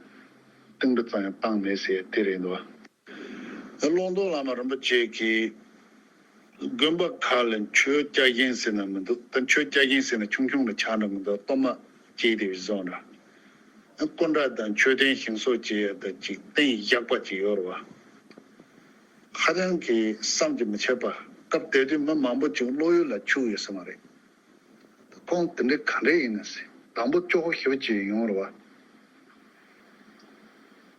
ཏིལ་འབྲུ་ཙམ་ཡང་བཏང་མེད་ཟེར་དེ་རེད་འདུག་བ། ཀློང་རྡོལ་བླ་མ་རིན་པོ་ཆེ་གིས་དགོན་པ་ཁག་ལ་མཆོད་བརྒྱ་བཞེངས་ཟེར་ན་མི་འདུག་ད་མཆོད་བརྒྱ་བཞེངས་ཟེར་ན་ཆུང་ཆུང་ལ་ཆགས་འགྲོ་མི་འདུག་གཏོར་མ་བཅས་དེ་བཟོ་འདྲ། སྐུ་འདྲ་དང་མཆོད་རྟེན་བཞེངས་གསོག་བྱེད་ཡ་དང་ཅིག་རྟེན་བཞག་པ་ཅིག་ཡོད་རེད་བ། ཧ་ཅང་གི་བསམ་གྱིས་མི་ཁྱབ་པ། སྐབས་དེ་དུས་མི་མང་པོ་ཅིག་བློ་ཡུལ་ལ་འཆུག་ཡོད་ས་མ་རེད། ཁོང་དེ་འདྲའི་ག་འདྲ་ཡིན་ན་ཟེར། དང་པོ་སྐྱོ་པོ་ཞེ་པོ་ཅིག་ཡོང་རེད་བ།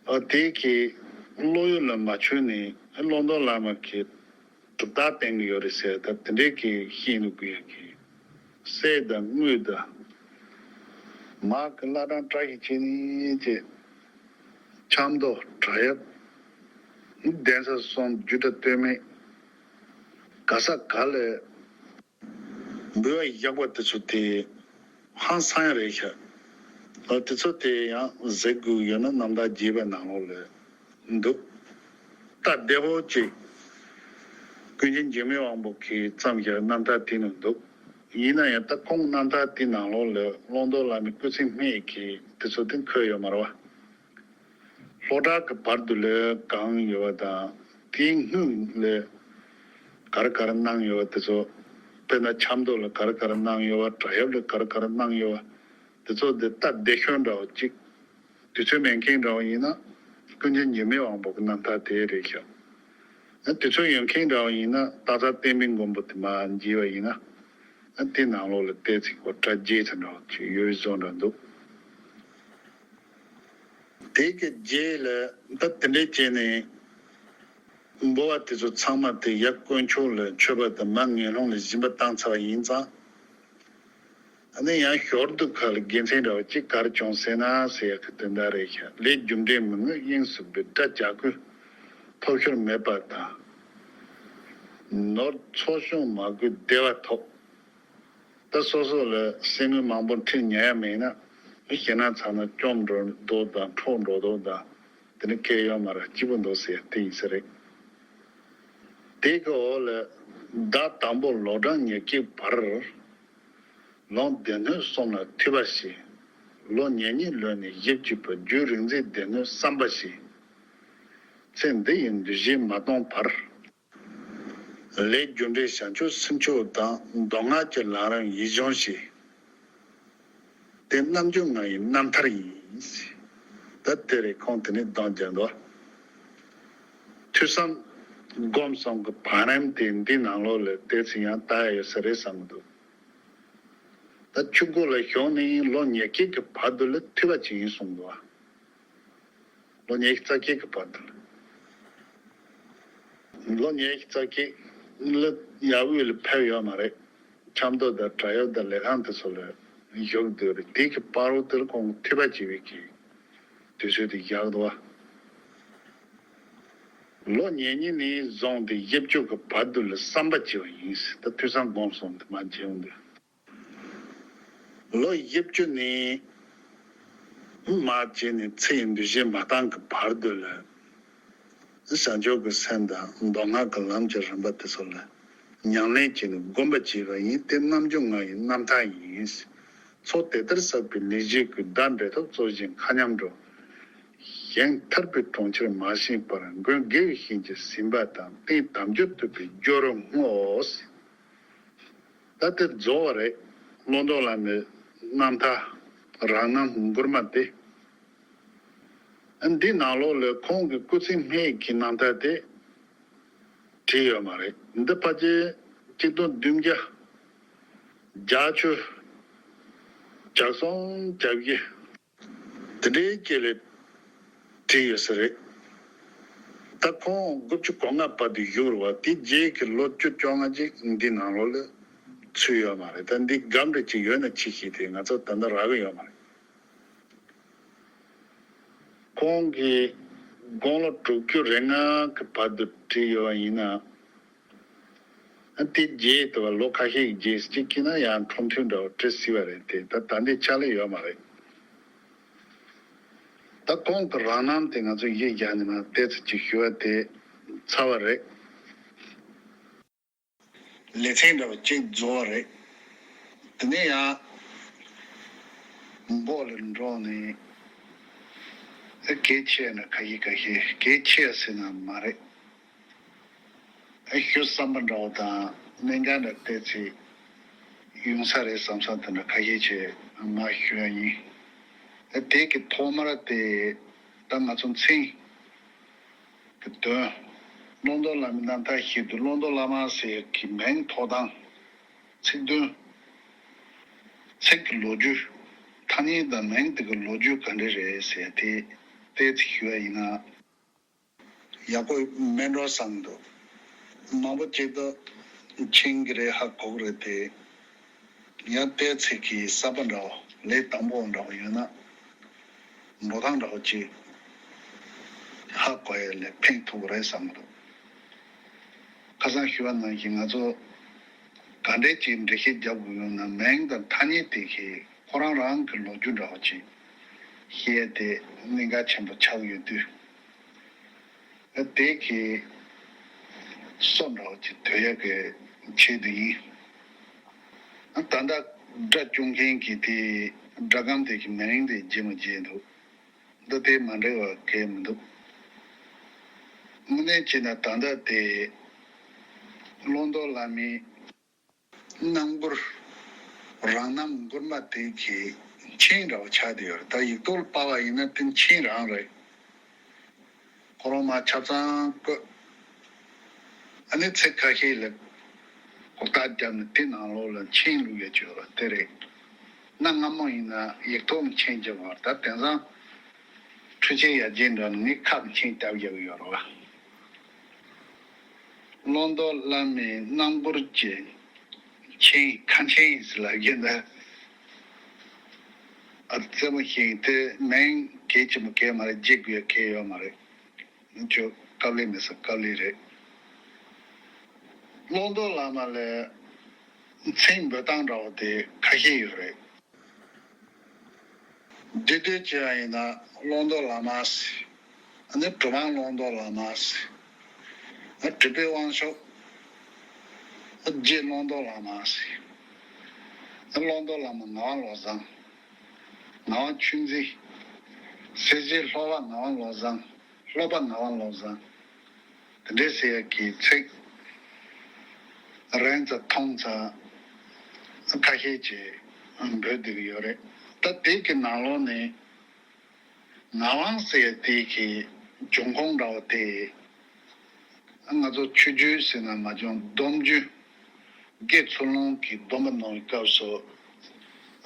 ཨ་དེ་གི་བློ་ཡུལ་ལ་མ་ཆུད་ནས་ཀློང་རྡོལ་བླ་མ་གི་གྲུབ་རྟགས་བསྟན་གྱི་ཡོད་རེད་ཟེར། ད་དེ་འདྲའི་གི་ཤེས་ནུས་ཀྱི་ཡ་གི་སྲས་དང་དངུལ་དང་། མ་གི་བླ་བྲང་བཀྲ་ཤིས་འཁྱིལ་ནས་ཀྱི་ཆབ་མདོ་བྲག་གཡབ། གདན་ས་གསུམ་རྒྱུད་གྲྭ་སྟོད་སྨད། ག་ས་ག་ལ་འབུལ་བ་བཞག་པ་དེ་ཚོ་དེ་ཧང་སང་ཡ་རེད་ཤག་ཨ་དེ་ཚོ་དེ་ཡང་གཟིགས་དགོས་ཡོད་ན་རྣམ་ཐར་རྒྱས་པའི་ནང་ལོགས་ལ་འདུག་ད་བདེ་པོ་ཅིག་ཀུན་མཁྱེན་འཇིགས་མེད་དབང་པོ་གིས་བརྩམས་བཞག་རྣམ་ཐར་དེ་ནང་འདུག་ཡིན་ན་ཡང་ད་ཁོང་རྣམ་ཐར་དེ་ནང་ལོགས་ལ་ཀློང་རྡོལ་བླ་མའི་སྐུ་ཚེ་སྨད་ཀྱི་དེ་ཚོ་དེ་འཁོད་ཡོད་མ་རེད་བ། ལྷོ་བྲག་གི་བར་དུ་ལ་གང་ཡོད་པ་དང་། དེའི་སྔོན་ལ་ག་རེ་ག་རེ་གནང་ཡོད་པ་དེ་ཚོ། དཔེར་ན་ཆབ་མདོ་ལ་ག་རེ་ག་རེ་གནང་ཡོད་པ། བྲག་གཡབ་ལ་ག་རེ་ག་རེ་གནང་ཡོད་པ་དེ་ཚོ་དེ་ལྟ་བདེ་ཤོས་འདྲ་བོ་གཅིག་དུས་ཚོད་མེད་མཁན་འདྲ་བོ་ཡིན་ན་ཀུན་མཁྱེན་འཇིགས་མེད་དབང་པོ་གི་རྣམ་ཐར་དེ་རེད་ཤག་ཨ་དུས་ཚོད་ཡོད་མཁན་འདྲ་བོ་ཡིན་ན་སྟག་ཚང་བསྟན་པའི་མགོན་པོ་དེ་མར་མཇལ་བ་ཡིན་ན། ཨ་དེ་ནང་ལོགས་ལ་བལྟས་ཚེ་ཁོ་གྲ་རྒྱས་ཚ་འདྲ་བོ་ཅིག་ཡོད་བཟོ་འདྲ་འདུག་དེ་གི་རྗེས་ལ་ད་དེ་འདྲའི་བྱས་ནས་འབུལ་བ་དེ་ཚོ་ཚང་མ་དེ་ཡབ་དཀོན་མཆོག་ལ་མཆོད་པ་དང་མར་ངན་སློང་ལ་སྦྱིན་པ་བཏང་ཚར་བ་ཡིན་ཙང་། ཨ་ནི་ཡང་ཞོར་དུ་ཁ་ལ་དགེ་མཚན་འདྲ་བ་གཅིག་ག་རེ་བྱུང་ཟེར་ན་ཟེར་ཡག་གི་དོན་དག་རེད་ཤག་ལས་རྒྱུ་འབྲས་མི་མངོན་དབྱིངས་སུ་འབུད། དགྲ་བྱ་རྒོད་ཐོབ་ཤོར་མེད་པ་དང་། ནོར་འཚོ་སྐྱོང་མ་དགོས་བདེ་བ་ཐོབ། ད་སོ་སོ་ལ་སེམས་ངན་མང་པོ་ཁྲིད་ཉན་ཡ་མེད་ན། ཞེད་སྣང་ཚ་ན་བཅོམ་འགྲོ་མདོག་དང་འཕྲོག་འགྲོ་མདོག་དང་དེ་ནི་སྐད་ཡོད་མ་རེད། སྐྱིད་པོ་འདུག་ཟེར་དེ་ཡིན་ས་རེད། དེ་གི་འོག་ལ་ཟླ་དང་པོ་ལོ་གྲངས་ཉེར་གཅིག་བར། ལོ་སྡེ་སྣོད་གསུམ་ལ་ཐོས་པ་བྱས། ལོ་ཉེར་གཉིས་ལོན་ནས་བཞི་བཅུ་པ་རྒྱུད་རིག་འཛིན་སྡེ་སྣོད་བསམ་པ་བྱས། ཚེ་འདི་ཡི་འདུ་ཤེས་མ་གཏོང་བར། ལས་རྒྱུ་འབྲས་བྱང་ཆུབ་སེམས་མཆོག་དང་མདོ་སྔགས་ཀྱི་ལམ་རིམ་ཡིད་སྦྱོང་བྱས། དེ་རྣལ་འབྱོར་ང་ཡི་རྣམ་ཐར་ཡིན། ད་དེ་རེད། ཁོང་དེ་ནས་གདོང་བརྒྱབ་འདུག་ཐོས་བསམ་སྒོམ་གསུམ་གྱི་བར་རིམ་དེ་འདི་ནང་ལོགས་ལ་བལྟས་ཚེ་ཡང་ལྟ་ཡ་ཡོད་ས་རེད་བསམ་གྱི་འདུག་ད་ཆུ་འགོ་ལ་ཞོགས་ནས་ལོ་ཉེར་གཅིག་གི་བར་དུ་ལ་ཐོས་པ་བྱས་ཡིན་གསུངས་འདུག་ལོ་ཉི་ཤུ་རྩ་གཅིག་གི་བར་དུ་ལ། ལོ་ཉི་ཤུ་རྩ་གཅིག་ལ་ཡར་དབུས་ལ་ཕེབས་ཡོད་མ་རེད། ཆབ་མདོ་དང་བྲག་གཡབ་དང་ལས་ཁང་དེ་ཚོ་ལ་བཞུགས་སྡོད་རེད། དེ་གི་བར་དུ་ལ་ཁོང་ཐོས་པ་བྱེད་པའི་གི་དུས་ཚོད་དེ་བཞག་འདུག་བ། ལོ་ཉེར་གཉིས་ནས་བཟུང་སྟེ་བཞི་བཅུ་གི་བར་དུ་ལ་བསམ་པ་བྱས་པ་ཡིན། ད་ཐོས་བསམ་སྒོམ་གསུམ་དེ་མར་བྱས་ཡོང་དུས། ལོ་བཞི་བཅུ་ནས་མར་བྱས་ནས་ཚེ་ཡི་འདུ་ཤེས་མ་བཏང་གི་བར་དུ་ལ། བྱང་ཆུབ་ཀྱི་སེམས་དང་མདོ་སྔགས་ཀྱི་ལམ་གྱི་རིམ་པ་དེ་ཚོ་ལ་ཉམས་ལེན་བྱས་ནས་སྒོམ་པ་བྱས་པ་ཡིན། དེ་རྣལ་འབྱོར་ང་ཡི་རྣམ་ཐར་ཡིན། མཚོ་དེ་ལྟར་བསགས་པའི་ནད་གཞི་ཀུན། བདག་འབྲེལ་ཐོག་རྩོད་གཞི་མཁའ་མཉམ་འགྲོ། ཞིང་ཐར་པའི་གྲོང་ཁྱེར་མ་ཤེས་པར། མགོན་དགེ་བའི་བཤེས་ཀྱིས་ཟིན་པ་དང་། རྟེན་དལ་འབྱོར་ཐོབ་པའི་སྦྱོར་བ་བསྔོ། ད་དེ་རྫོགས་པ་རེད། ཀློང་རྡོལ་བླ་མའི་རྣམ་ཐར་རང་རྣམ་མགུར་མ་དེ། འདི་ནང་ལོགས་ལ་ཁོང་གི་སྐུ་ཚེ་སྨད་ཀྱི་རྣམ་ཐར་དེ་བྲིས་ཡོད་མ་རེད། འདི་ཕལ་ཆེར་ཆིག་སྟོང་བདུན་བརྒྱ་བརྒྱད་ཅུ་གྱ་གསུམ་གྱ་བཞི། དེ་འདྲའི་སྐད་ལས་བྲིས་ཡོད་ས་རེད། ད་ཁོང་དགུ་བཅུ་གོ་ལྔ་བར་དུ་བཞུགས་རེད་བ། དེ་རྗེས་ཀྱི་ལོ་བཅུ་བཅོ་ལྔ་ཅིག་འདི་ནང་ལོགས་ལ་ཚུད་ཡོད་མ་རེད། ད་འདི་སྒམ་རེ་ཅིག་ཡོད་ན་ཅི་ཞིག་དེ་ང་ཚོ་ད་ལྟ་རག་གི་ཡོད་མ་རེད། ཁོང་གིས་དགུང་ལོ་དྲུག་ཅུ་རེ་ལྔ་གི་བར་དུ་བྲིས་ཡོད་པ་ཡིན་ན། དེ་རྗེས་དུ་བ་ལོ་ཁ་ཤས་ཀྱི་རྗེས་གཅིག་གིས་ན་ཡང་འཁྲུངས་ཐུན་འདྲ་བོ་བྲི་སྲིད་པ་རེད་དེ། ད་ད་ལྟའི་ཆ་ལ་ཡོད་མ་རེད། ད་ཁོང་གི་རང་རྣམ་དེ་ང་ཚོ་གཞི་བཞག་ནས་མར་བལྟས་ཚེ་ཅིག་ཞུ་བ་དེ་ཚར་བ་རེད། ལེ་ཚན་འདྲ་བ་གཅིག་རྫོགས་པ་རེད། དེ་ནས་ཡང་འབོག་ལ་འགྲོ་ནས་ཨེ་གལ་ཆེ་ན་ཁ་ཤས་ཁ་ཤས། གལ་ཆེ་ཟེར་ན་མ་རེད། ཨེ་ཞུ་བསམ་པ་འདྲ་བོ་དང་གནད་འགག་འདྲ་བལྟས་ཚེ་ཡོང་ས་རེད་བསམ་ས་དེ་འདྲ་ཁ་ཤས་ཆེ་མར་ཞུ་ཡ་ཡིན། ཨེ་དེ་གི་ཐོག་མར་དེ་ད་ང་ཚོ་མཚན་གྱི་དོན། ཀློང་རྡོལ་བླ་མའི་རྣམ་ཐར་ཞིག་ཏུ་ཀློང་རྡོལ་བླ་མ་ཟེར་གྱི་མིང་ཐོགས་སྟངས། ཚིག་དོན། ཚིག་གི་ལོ་རྒྱུས། ཐ་སྙད་དང་མིང་དེ་གི་ལོ་རྒྱུས་ག་འདྲ་རེད་ཟེར་དེ། ཏོག་ཙམ་ཞུ་བ་ཡིན་ན། ཡག་པོ་མེད་འགྲོ་བསམ་འདུག་མང་པོ་ཅིག་ཏུ་མཁྱེན་གྱི་རེད། ཧ་གོ་གི་རེད་དེ། ཡང་ཏོག་ཙམ་གྱི་གསར་པ་འདྲ་བོ་ལས་དང་པོ་འདྲ་བོ་ཡོད་ན། འགྲོ་སྟངས་འདྲ་བོ་ཅིག་ཧ་གོ་ཡ་ལས་ཕན་ཐོགས་རེད་བསམ་གྱི་འདུག་ཁ་སང་ཞུས་པ་ནང་བཞིན་ང་ཚོ་ག་འདྲས་ཅིག་འགྲེལ་བཤད་རྒྱབ་དགོས་ཡོད་ན། མིང་དང་ཐ་སྙད་དེ་གིས་ཁོ་རང་རང་གི་ལོ་རྒྱུས་འདྲ་བོ་ཅིག་བཤད་དེ་གནད་འགག་ཆེན་པོ་ཆགས་ཡོད་དུས། དེ་གི་སོ་འདྲ་བོ་ཅིག་དོད་ཡག་གི་ཆེད་དུ་ཡིན། ད་ལྟ་སྒྲ་སྐྱོང་མཁན་གྱི་དེ་སྒྲ་སྒམ་དེ་གི་མིང་དེ་བརྗེ་མ་བརྗེ་འདུག་འདི་དེ་མ་འདྲ་བ་གས་མི་འདུག་དངོས་གནས་བྱས་ན་ད་ལྟ་དེ་ཀློང་རྡོལ་བླ་མའི་སྣང་བུར་རང་རྣམ་མགུར་མ་དེ་གི་མཆན་འདྲ་བོ་ཆགས་བསྡད་ཡོད་རེད། ད་ཡིག་ཐོག་ལ་པར་བ་ཡིན་ན་དེ་མཆན་རང་རེད། ཁོ་རང་མར་ཆ་ཚང་བཀོད། ཨ་ནི་ཚིག་ཁ་ཤས་ལ་གོ་བརྡ་བརྒྱབ་ནས་དེ་ནང་ལོགས་ལ་མཆན་བླུགས་ཡ་ཅིག་ཡོད་རེད། དེ་རེད། གནའ་སྔ་མོ་ཡིན་ན་ཡིག་ཐོག་ནས་མཆན་རྒྱབ་པ་རེད། ད་དེང་སང་འཕྲུལ་ཆས་ཡར་རྒྱས་འགྲོ་ནས་ངས་ཁ་ནས་མཆན་བཏབ་རྒྱག་གི་ཡོད་རེད་བ། ཀློང་རྡོལ་བླ་མའི་སྣང་བུར་གྱི་མཆན་ཁ་མཆན་ཟེར་ལབ་ཀྱི་འདུག་ཨ་རྩེད་མོ་ཞིག་དེ་མིང་གལ་ཆེན་པོ་གལ་མ་རེད། བརྗེད་དགོས་ཡ་གལ་ཡོད་མ་རེད། འདི་ཚོ་དཀའ་ལས་མེད་ས་དཀའ་ལས་རེད། ཀློང་རྡོལ་བླ་མ་ལ་མཚན་འབོད་སྟངས་འདྲ་བོ་དེ་ཁ་ཤས་ཡོད་རེད། འདི་ལྟར་བྱས་པ་ཡིན་ན་ཀློང་རྡོལ་བླ་མ་ཟེར། ཨ་ནི་གྲུབ་དབང་ཀློང་རྡོལ་བླ་མ་ཟེར། ཨ་གྲུབ་པའི་དབང་ཕྱུག་ཨ་རྗེ་ཀློང་རྡོལ་བླ་མ་ཟེར། ཨ་ཀློང་རྡོལ་བླ་མ་ངག་དབང་བློ་བཟང་། ངག་དབང་ཆོས་འཛིན། སྲས་བཞིའི་སློབ་པ་ངག་དབང་བློ་བཟང་། སློབ་པ་ངག་དབང་བློ་བཟང་། དེ་འདྲས་ཟེར་ཡག་གི་ཚིག་རན་ཙམ་མཐོང་ཙམ་ཁ་ཤས་ཀྱིས་འབོད་བསྡད་ཀྱི་ཡོད་རེད། ད་དེ་གི་ནང་ལོགས་ནས་ངག་དབང་ཟེར་ཡག་དེ་གི་འབྱུང་ཁུངས་འདྲ་བོ་དེ། ང་ཚོ་ཆོས་བརྒྱུད་ཟེར་ན་མ་བྱུང་། སྡོམ་རྒྱུན། དགེ་ཚུལ་སློང་གི་སྡོམ་པ་གནང་བའི་སྐབས་སུ།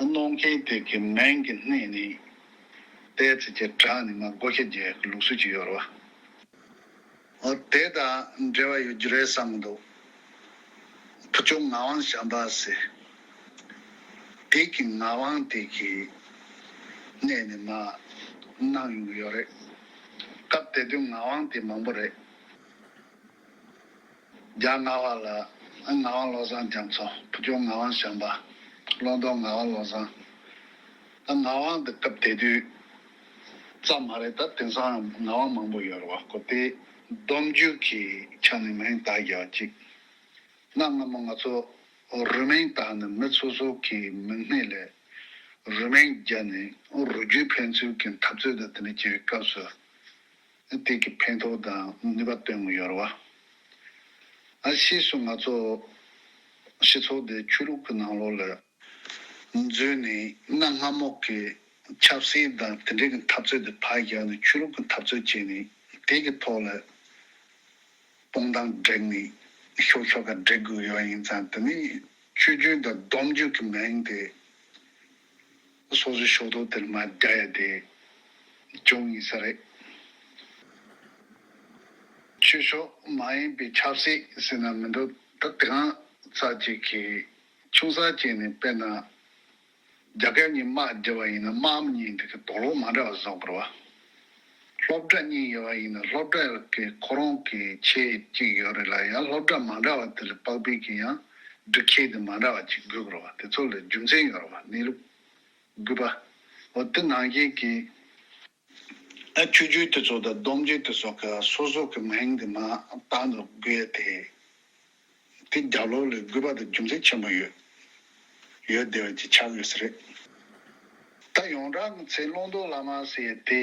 གནང་མཁན་དེ་གི་མིང་གི་སྣེ་ནས་ཏོག་ཙམ་ཅིག་དྲངས་ནས་མར་བགོ་བཤའ་རྒྱག་གི་ལུགས་སྲོལ་ཅིག་ཡོད་རེད་བ། འོ་དེ་དང་འབྲེལ་བ་ཡོད་རྒྱུ་རེད་བསམ་གྱི་འདུག་བུ་ཆུང་ངག་དབང་བྱམས་པ་ཟེར། དེ་གི་ངག་དབང་དེ་གི་སྣེ་ནས་མར་གནང་ཡོང་གི་ཡོད་རེད། སྐབས་དེ་དུས་ངག་དབང་དེ་མང་པོ་རེད། རྒྱ་ངག་དབང་ལ། ངག་དབང་བློ་བཟང་རྒྱ་མཚོ། བུ་ཆུང་ངག་དབང་བྱམས་པ། ཀློང་རྡོལ་ངག་དབང་བློ་བཟང་། ད་ངག་དབང་འདི་སྐབས་དེ་དུས་ཙམ་མ་རེད། ད་དེང་སང་ངག་དབང་མང་པོ་ཡོད་རེད་བ། ཁོ་དེ་སྡོམ་རྒྱུན་གྱི་ཆ་ནས་མིང་བཏགས་རྒྱག་ཅིག་གནའ་སྔ་མོ་ང་ཚོ་རུས་མིང་བཏགས་ནས་མི་སོ་སོ་གི་མིང་སྣེ་ལས་རུས་མིང་བརྒྱབ་ནས་རུས་རྒྱུད་འཕེན་ཚུལ་གྱི་འཐབ་རྩོད་དང་དེ་འདྲ་བྱེད་པའི་སྐབས་སུ། དེ་གི་ཕན་ཐོགས་དང་ནུས་པ་སྟོན་གྱི་ཡོད་རེད་བ། ཨ་ཕྱིས་སུ་ང་ཚོ་སྤྱི་ཚོགས་འདི་ཆོས་ལུགས་ཀྱི་ནང་ལོགས་ལ་འཛུལ་ནས་གནའ་སྔ་མོ་གི་ཆབ་སྲིད་དང་དེ་འདྲའི་གི་འཐབ་རྩོད་དེ་ཕར་བཞག་ནས་ཆོས་ལུགས་ཀྱི་འཐབ་རྩོད་བྱས་ནས་དེ་གི་ཐོག་ལ་སྤུངས་ཐང་བསྒྲིགས་ནས་ཤོག་ཤོག་ཁ་བསྒྲིགས་དགོས་ཡོད་ཡིན་ཙང་། དེ་ནས་ཆོས་བརྒྱུད་དང་སྡོམ་བརྒྱུད་ཀྱི་མིང་དེ། སོ་སོའི་ཕྱོགས་གཏོགས་དེར་མར་རྒྱག་ཡ་དེ་བྱུང་ཡིན་ས་རེད། ཆོས་ཕྱོགས་མ་ཡིན་པའི་ཆབ་སྲིད་ཟེར་ན་མི་འདུག་ད་དེ་གང་ཚ་ཅིག་གིས་ཆུང་ས་ཅིག་ནས། དཔེར་ན་རྒྱ་སྐད་གཉིས་དམག་བརྒྱབ་པ་ཡིན་ན་དམག་མི་གཉིས་དེ་གི་དོགས་སློང་མ་འདྲ་བ་བཟོ་དགོས་རེད་བ། སློབ་གྲྭ་གཉིས་ཡོད་པ་ཡིན་ན་སློབ་གྲྭ་གི་ཁོ་རང་གི་ཆས་གཅིག་ཡོད་རེད་ལ། ཡང་སློབ་གྲྭ་མ་འདྲ་བ་དེ་ལ་དཔག་པའི་གི་ཡང་སྒྲིག་ཆས་དེ་མ་འདྲ་བ་ཅིག་དགོས་ཀྱི་རེད་བ། དེ་ཚོ་ལ་རྒྱུ་མཚན་ཡོད་རེད་བ། གནས་ལུགས་དགོས་པ། འོ་དེ་ནང་བཞིན་གྱི་ཨ་ཆོས་བརྒྱུད་དེ་ཚོ་དང་སྡོམ་བརྒྱུད་དེ་ཚོ་གི་སོ་སོ་གི་མིང་དེ་མར་བཏགས་འདུག་དགོས་ཡ་དེ། དེ་རྒྱབ་ལོགས་ལ་དགོས་པ་དང་རྒྱུ་མཚན་ཆེན་པོ་ཡོད། ཡོད་བསྡད་པ་ཅིག་ཆགས་ཡོད་ས་རེད། ད་ཡོངས་གྲགས་ཀྱི་ཚེ་ཀློང་རྡོལ་བླ་མ་ཟེར་ཡ་དེ་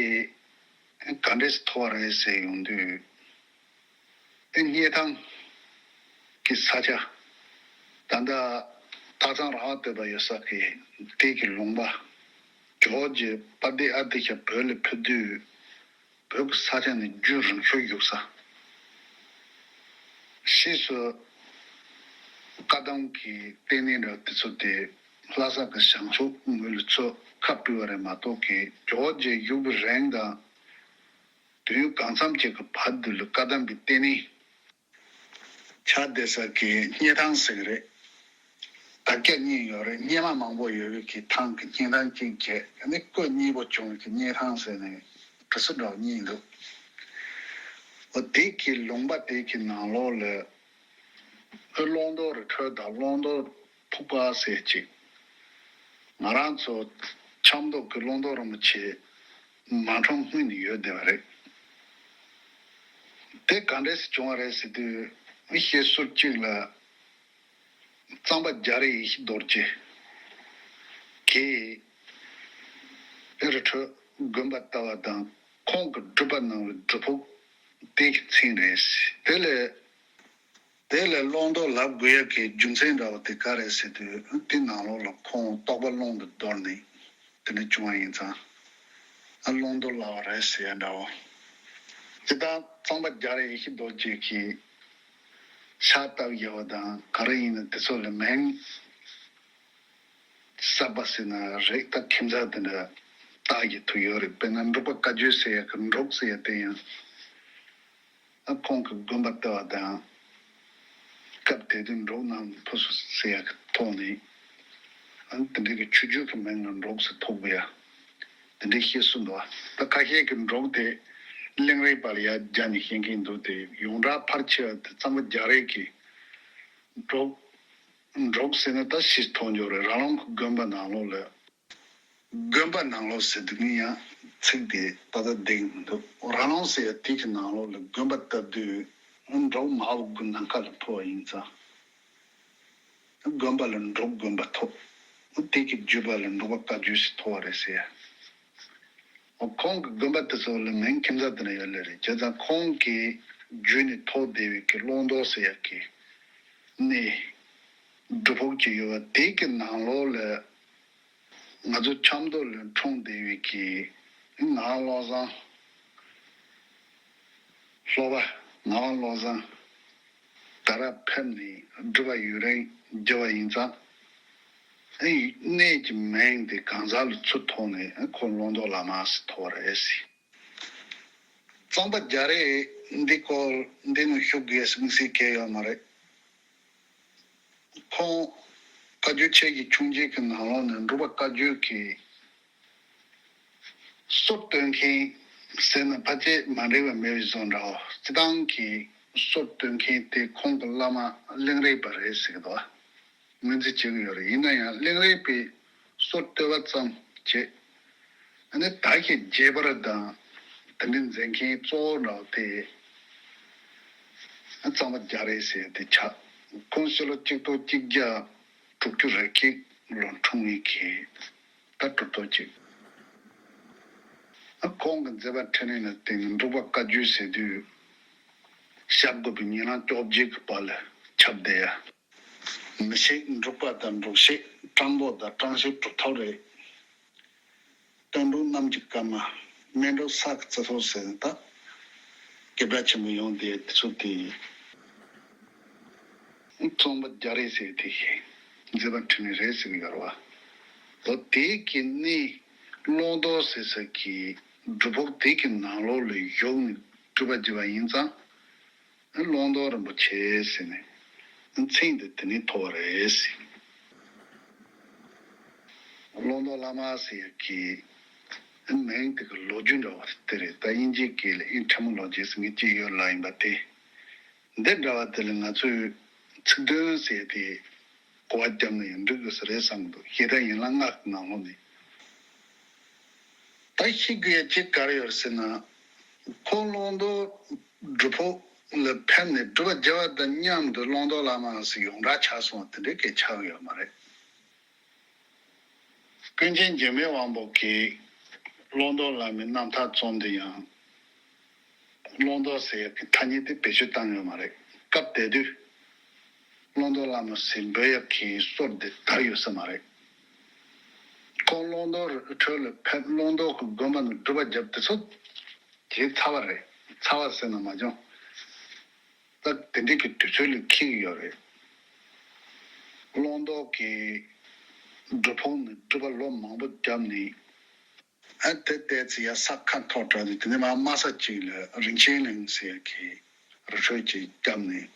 ག་འདྲས་སེ་ཐོབ་པ་རེད་ཟེར་ཡོང་དུས། དེ་སྙེ་ཐང་གི་ས་ཆ། ད་ལྟ་སྟག་ཚང་ར་བ་སྟོད་པ་ཡོད་ས་གི་དེ་གི་ལུང་པ། ཇོ་བོ་རྗེ་དཔལ་ལྡན་ཨ་ཏི་ཤ་བོད་ལ་ཕེབས་དུས། བོད་ཀྱི་ས་ཆ་ནས་རྒྱུན་རིང་ཤོས་བཞུགས་ས། ཕྱིས་སུ་བཀའ་གདམས་ཀྱི་རྟེན་གནས་འདྲ་དེ་ཚོ་དེ་ལྷ་ས་གི་བྱང་ཕྱོགས་ངོས་ལ་ཚུར་ཁ་སྤྲོད་པ་རེད་མ་གཏོགས་ཀྱི། ཇོ་བོ་རྗེ་བཞུགས་པའི་རིང་དང་ དུས་ཡུན་གང་འཚམ་ཅིག་གི་བར་དུ་ལ་བཀའ་གདམས་པའི་རྟེན་གནས་ཆགས་བསྡད་ས་གི་སྙེ་ཐང་ཟེར་གི་རེད། དར་རྒྱས་གཉིས་ཡོད་རེད། སྙེ་མ་མང་པོ་ཡོད་པའི་གི་ཐང་གི་སྙེ་ཐང་གཅིག་བྱས། ཨ་ནི་སྐོད་གཉིས་པོ་བྱུང་བའི་གི་སྙེ་ཐང་ཟེར་ནས་གྲུ་སུ་འདྲ་བ་གཉིས་འདུག་འོ་དེ་གི་ལུང་པ་དེ་གི་ནང་ལོགས་ལ་ཨ་ཀློང་རྡོལ་རི་ཁྲོད་དང་ཀློང་རྡོལ་ཕུག་པ་ཟེར་ཅིག་ང་རང་ཚོ་ཆབ་མདོ་གི་ཀློང་རྡོལ་རིན་པོ་ཆེ་མ་འཁྲུངས་སྔོན་ནས་ཡོད་བསྡད་པ་རེད། དེ་ག་འདྲས་སེ་བྱུང་བ་རེད་ཟེར་དུས། མི་བཤད་སྲོལ་གཅིག་ལ། གཙང་པ་རྒྱ་རས་ཡེ་ཤེས་རྡོ་རྗེ་གིས་ཨེ་རི་ཁྲོད་དགོན་པ་བཏབ་པ་དང་། ཁོང་གི་སྒྲུབ་པ་གནང་བའི་སྒྲུབ་ཕུག་དེ་གི་མཚན་རེད། དེ་ལས་དེ་ལས་ཀློང་རྡོལ་ལབ་དགོས་ཡ་གི་རྒྱུ་མཚན་འདྲ་བོ་དེ་ག་རེད་ཟེར་དུས། དེ་ནང་ལོགས་ལ་ཁོང་རྟོགས་པ་ཀློང་དུ་དོར་ནས་དེ་འདྲ་བྱུང་བ་ཡིན་ཙང་། ཨ་ཀློང་རྡོལ་ལབ་པ་རེད་ཟེར་ཡ་འདྲ་བོ། སྤྱིར་བཏང་གཙང་པ་རྒྱ་རས་ཡེ་ཤེས་རྡོ་རྗེ་གིས་ཕྱག་བཏབ་ཡོད་པ་དང་། ག་རེ་ཡིན་ན་དེ་ཚོ་ལ་མིང་གསར་པ་ཟེར་ན་རེད། ད་ཁྱིམ་ཚང་དེ་འདྲ་བཏགས་ཀྱི་ཐུག་ཡོད་རེད། དཔེར་ན་འབྲུག་པ་བཀའ་བརྒྱུད་ཟེར་ཡ་གི་འབྲུག་ཟེར་ཡ་དེ་ཡང་ཨ་ཁོང་གི་དགོན་པ་བཏབ་པ་དང་། སྐབས་དེ་དུས་འབྲུག་ནང་ཕུ་སུ་ཟེར་ཡ་གི་ཐོག་ནས། ཨ་དེ་འདྲ་གི་ཆོས་བརྒྱུད་ཀྱི་མིང་ལ་འབྲུག་ཟེར་ཐོགས་པ་ཡ། དེ་འདྲའི་བཤད་སྲོལ་འདུག་ད་ཁ་ཤས་ཀྱིས་འབྲུག་དེ་གླིང་རས་པ་ལ་ཡར་སྦྱར་ནས་བཤད་མཁན་འདུག་དེ་ཡོངས་གྲགས་ཕལ་ཆེ་བ་དེ་གཙང་པ་རྒྱ་རས་ཀྱིས་འབྲུག་འབྲུག་ཟེར་ན་ད་ཕྱིས་ཐོན་འགྱུར་རེད། ར་ལུང་གི་དགོན་པ་ནང་ལོགས་ལ། དགོན་པ་ནང་ལོགས་ཟེར་དུས་ངས་ཡང་ཚིག་དེ་ད་ལྟ་བསྡད་ཀྱི་མི་འདུག་ར་ལུང་ཟེར་ཡ་དེ་གི་ནང་ལོགས་ལ་དགོན་པ་བཏབ་དུས། འབྲུག་མ་བུ་དགོན་ནམ་མཁའ་ལ་འཕོ་བ་ཡིན་ཙང་། དགོན་པ་ལ་འབྲུག་དགོན་པ་ཐོགས། དེ་གི་བརྒྱུད་པ་ལ་འབྲུག་པ་བཀའ་བརྒྱུད་ཟེར་ཐོགས་པ་རེད་ཟེར། ཁོང་གི་དགོན་པ་དེ་ཚོ་ལ་མིང་ཁྱིམ་ཚང་དེ་འདྲ་ཡོད་ལེ་རེད། བྱས་ཙང་ཁོང་གི་བརྒྱུད་ནས་ཐོགས་བསྡད་པའི་གི་ཀློང་རྡོལ་ཟེར་ཡ་གི་གནས་སྒྲུབ་ཕུག་ཅིག་ཡོད་པ་དེ་གི་ནང་ལོགས་ལ། ང་ཚོ་ཆབ་མདོ་ལ་འཁྲུངས་བསྡད་པའི་གི་ངག་དབང་བློ་བཟང་། སློབ་པ་ངག་དབང་བློ་བཟང་ད་ར་ཕེབས་ནས་སྒྲུབ་པ་ཡུན་རིང་བགྱིས་པ་ཡིན་ཙང་། ཨེ་གནས་ཀྱི་མིང་དེ་གང་ཟག་ལ་ཚུར་ཐོགས་ནས་ཁོ་ཀློང་རྡོལ་བླ་མ་ཟེར་ཐོགས་པ་རེད་ཟེར། གཙང་པ་རྒྱ་རས་འདི་སྐོར་འདི་ནས་ཤོད་དགོས་ཟེར་དམིགས་བསལ་གང་ཡང་ཡོད་མ་རེད། ཁོང་བཀའ་བརྒྱུད་ཆོས་ཀྱི་ཁྱུང་ཆེན་གྱི་ནང་ལོགས་ནས་འབྲུག་པ་བཀའ་བརྒྱུད་ཀྱི་སྲོལ་གཏོད་མཁན་ཟེར་ན་ཕལ་ཆེར་མ་འགྲིག་པ་མེད་པའི་བཟོ་འདྲ་བོ། སྤྱིར་བཏང་གི་སྲོལ་གཏོད་མཁན་དེ་ཁོང་གི་བླ་མ་གླིང་རས་པ་རེད་ཟེར་གི་འདུག་ངོས་འཛིན་བྱེད་ཀྱི་ཡོད་རེད། ཡིན་ན་ཡང་གླིང་རས་པའི་སྲོལ་གཏོད་པ་ཙམ་བྱས། ཨ་ནི་ད་ཀྱི་རྒྱས་པར་དང་དེ་འདྲའི་མཛད་མཁན་གཙོ་བོ་འདྲ་བོ་དེ་གཙང་པ་རྒྱ་རས་ཟེར་དེ་ཆགས། ཁོང་ཕྱི་ལོ་གཅིག་སྟོང་གཅིག་བརྒྱ་དྲུག་ཅུ་རེ་གཅིག་ལོ་འཁྲུངས་ཡིན་གྱི། ད་གྲུབ་ཐོབ་ཅིག་ཨ་ཁོང་གི་མཛད་པ་འཕྲིན་ལས་ལ་བརྟེན་ནས་འབྲུག་པ་བཀའ་བརྒྱུད་ཟེར་དུས་ཞབས་དགུ་པའི་ཉེ་ལམ་བཅོ་བརྒྱད་ཀྱི་བར་ལ་ཁྱབ་བསྡད་ཡ། མི་ཤེས་འབྲུག་པ་དང་འབྲུག་ཤེས། སྤྲང་པོ་དང་སྤྲང་ཤེས་གྲུབ་ཐོབ་རེད། སྟོན་འབྲུག་གནམ་གྱི་སྐར་མ། སྨིན་འབྲུག་ས་གི་རྩི་ཐོག་ཟེར་ནས་ད་སྐད་གྲགས་ཆེན་པོ་ཡོང་བསྡད་དེ་ཚོ་དེ་ཡིན། གཙང་པ་རྒྱ་རས་ཟེར་དེ་ཞིག་མཛད་པ་འཕྲིན་ལས་རེད་ཟེར་གི་ཡོད་རེད་བ། ལོ་དེ་གི་གནས་ཀློང་རྡོལ་ཟེར་ས་གི་སྒྲུབ་ཕུག་དེ་གི་ནང་ལོགས་ལ་བཞུགས་ནས་སྒྲུབ་པ་བགྱིས་པ་ཡིན་ཙང་། ཀློང་རྡོལ་རིན་པོ་ཆེ་ཟེར་ནས་མཚན་དེ་དེ་ནས་ཐོགས་པ་རེད་ཟེར། ཀློང་རྡོལ་བླ་མ་ཟེར་ཡག་གི་མིང་དེ་གི་ལོ་རྒྱུས་འདྲ་བ་དེ་རེད། ད་དབྱིན་ཇིའི་སྐད་ལ་ཨིན་ཊི་མོ་ལོ་ཇི་ཟེར་མཁན་ཅིག་ཡོད་ལབ་ཡིན་པ་དེ། འདི་འདྲ་བ་དེ་ལ་ང་ཚོས་ཚིག་དོན་ཟེར་དེ་གོ་བ་བརྒྱབ་ན་ཡང་འགྲིག་གི་ས་རེད་བསམ་གི་འདུག་ཤེས་ལྡན་ཡན་ལག་ལྔ་གི་ནང་ལོགས་ནས། ད་ཤེས་དགོས་ཡ་གཅིག་ག་རེ་ཡོད་ཟེར་ན། ཁོ་ཀློང་རྡོལ་སྒྲུབ་ཕུག་ལ་ཕེབས་ནས་སྒྲུབ་པ་བགྱིས་པ་དང་མཉམ་དུ་ཀློང་རྡོལ་བླ་མ་ཟེར་ཡོངས་གྲགས་ཆགས་སོང་བ་དེ་འདྲའི་སྐད་ཆགས་ཡོད་མ་རེད། ཀུན་མཁྱེན་འཇིགས་མེད་དབང་པོ་གིས་ཀློང་རྡོལ་བླ་མའི་རྣམ་ཐར་རྩོམ་དུས་ཡང་། ཀློང་རྡོལ་ཟེར་ཡག་གི་ཐ་སྙད་དེ་བེད་སྤྱོད་བཏང་ཡོད་མ་རེད། སྐབས་དེ་དུས་ཀློང་རྡོལ་བླ་མ་ཟེར་འབོད་ཡག་གི་སྲོལ་དེ་དར་ཡོད་ས་མ་རེད། ཁོང་ཀློང་རྡོལ་རི་ཁྲོད་ལ་ཕེབས། ཀློང་རྡོལ་གྱི་དགོན་པ་ནང་སྒྲུབ་པ་བརྒྱབ། དེ་ཚོ་དེ་ཚར་བ་རེད། ཚར་བ་ཟེར་ན་མ་འགྲིག་ད་དེ་འདྲའི་གི་དུས་ཚོད་ལ་འཁེལ་གྱི་ཡོད་རེད། ཀློང་རྡོལ་གྱི་སྒྲུབ་ཕུག་ནས་སྒྲུབ་པ་ལོ་མང་པོ་བརྒྱབ་ནས། ཨ་དེ་ལྟས་ཚེ་ཡ་ས་ཁ་ཐོག་དྲགས་ཏེ། དེ་ནས་མར་དམའ་ས་གཅིག་ལ་རིན་ཆེན་གླིང་ཟེར་གི་རི་ཁྲོད་ཅིག་བརྒྱབ་ནས།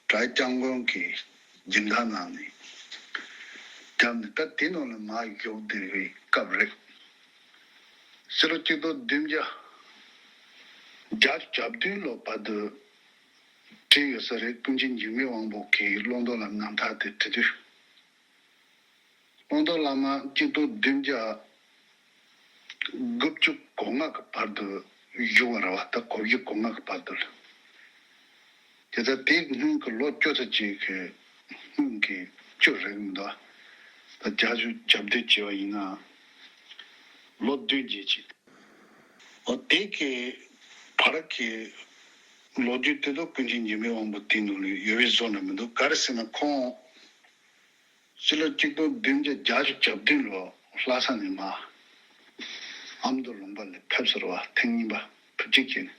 གྲྭ་སྐྱབས་མགོན་གྱི་སྦྱིན་བདག་གནང་ནས་བརྒྱབ་ནས། ད་དེ་ནང་ལ་མར་བཞུགས་བསྡད་པའི་སྐབས་རེད། ཕྱི་ལོ་གཅིག་སྟོང་བདུན་བརྒྱ་བརྒྱད་ཅུ་གྱ་བདུན་ལོ་བར་དུ་བྲིས་ཡོད་ས་རེད། ཀུན་མཁྱེན་འཇིགས་མེད་དབང་པོ་གིས་ཀློང་རྡོལ་བླ་མའི་རྣམ་ཐར་དེ་བྲིས་དུས། ཀློང་རྡོལ་བླ་མ་གཅིག་སྟོང་བདུན་བརྒྱ་དགུ་བཅུ་གོ་ལྔ་གི་བར་དུ་བཞུགས་པ་རེད་བ། ད་གོ་བཞི་གོ་ལྔ་གི་བར་དུ་ལ། དེ་ལྟར་དེའི་སྔོན་གྱི་ལོ་བཅུ་ཙམ་ཅིག་གི་སྔོན་གྱི་བཅུ་རེད་མི་འདུག་ད་བརྒྱད་ཅུ་གྱ་བདུན་བྱས་པ་ཡིན་ན་ལོ་བདུན་བརྒྱད་ཅིག་འོ་དེ་གི་བར་གྱི་ལོ་རྒྱུས་དེ་ཚོ་ཀུན་མཁྱེན་འཇིགས་མེད་དབང་པོ་དེའི་ནང་ལ་ཡོད་པའི་བཟོ་འདྲ་མི་འདུག་ག་རེ་ཟེར་ན། ཁོང་ཕྱི་ལོ་གཅིག་སྟོང་བདུན་བརྒྱ་བརྒྱད་ཅུ་གྱ་བདུན་ལོ་ལྷ་ས་ནས་མར་ཨ་མདོ་ལུང་པ་ལ་ཕེབས་ཟེར་བ། ཐེངས་གཉིས་པ་ཕེབས་གཅིག་བྱས་ནས།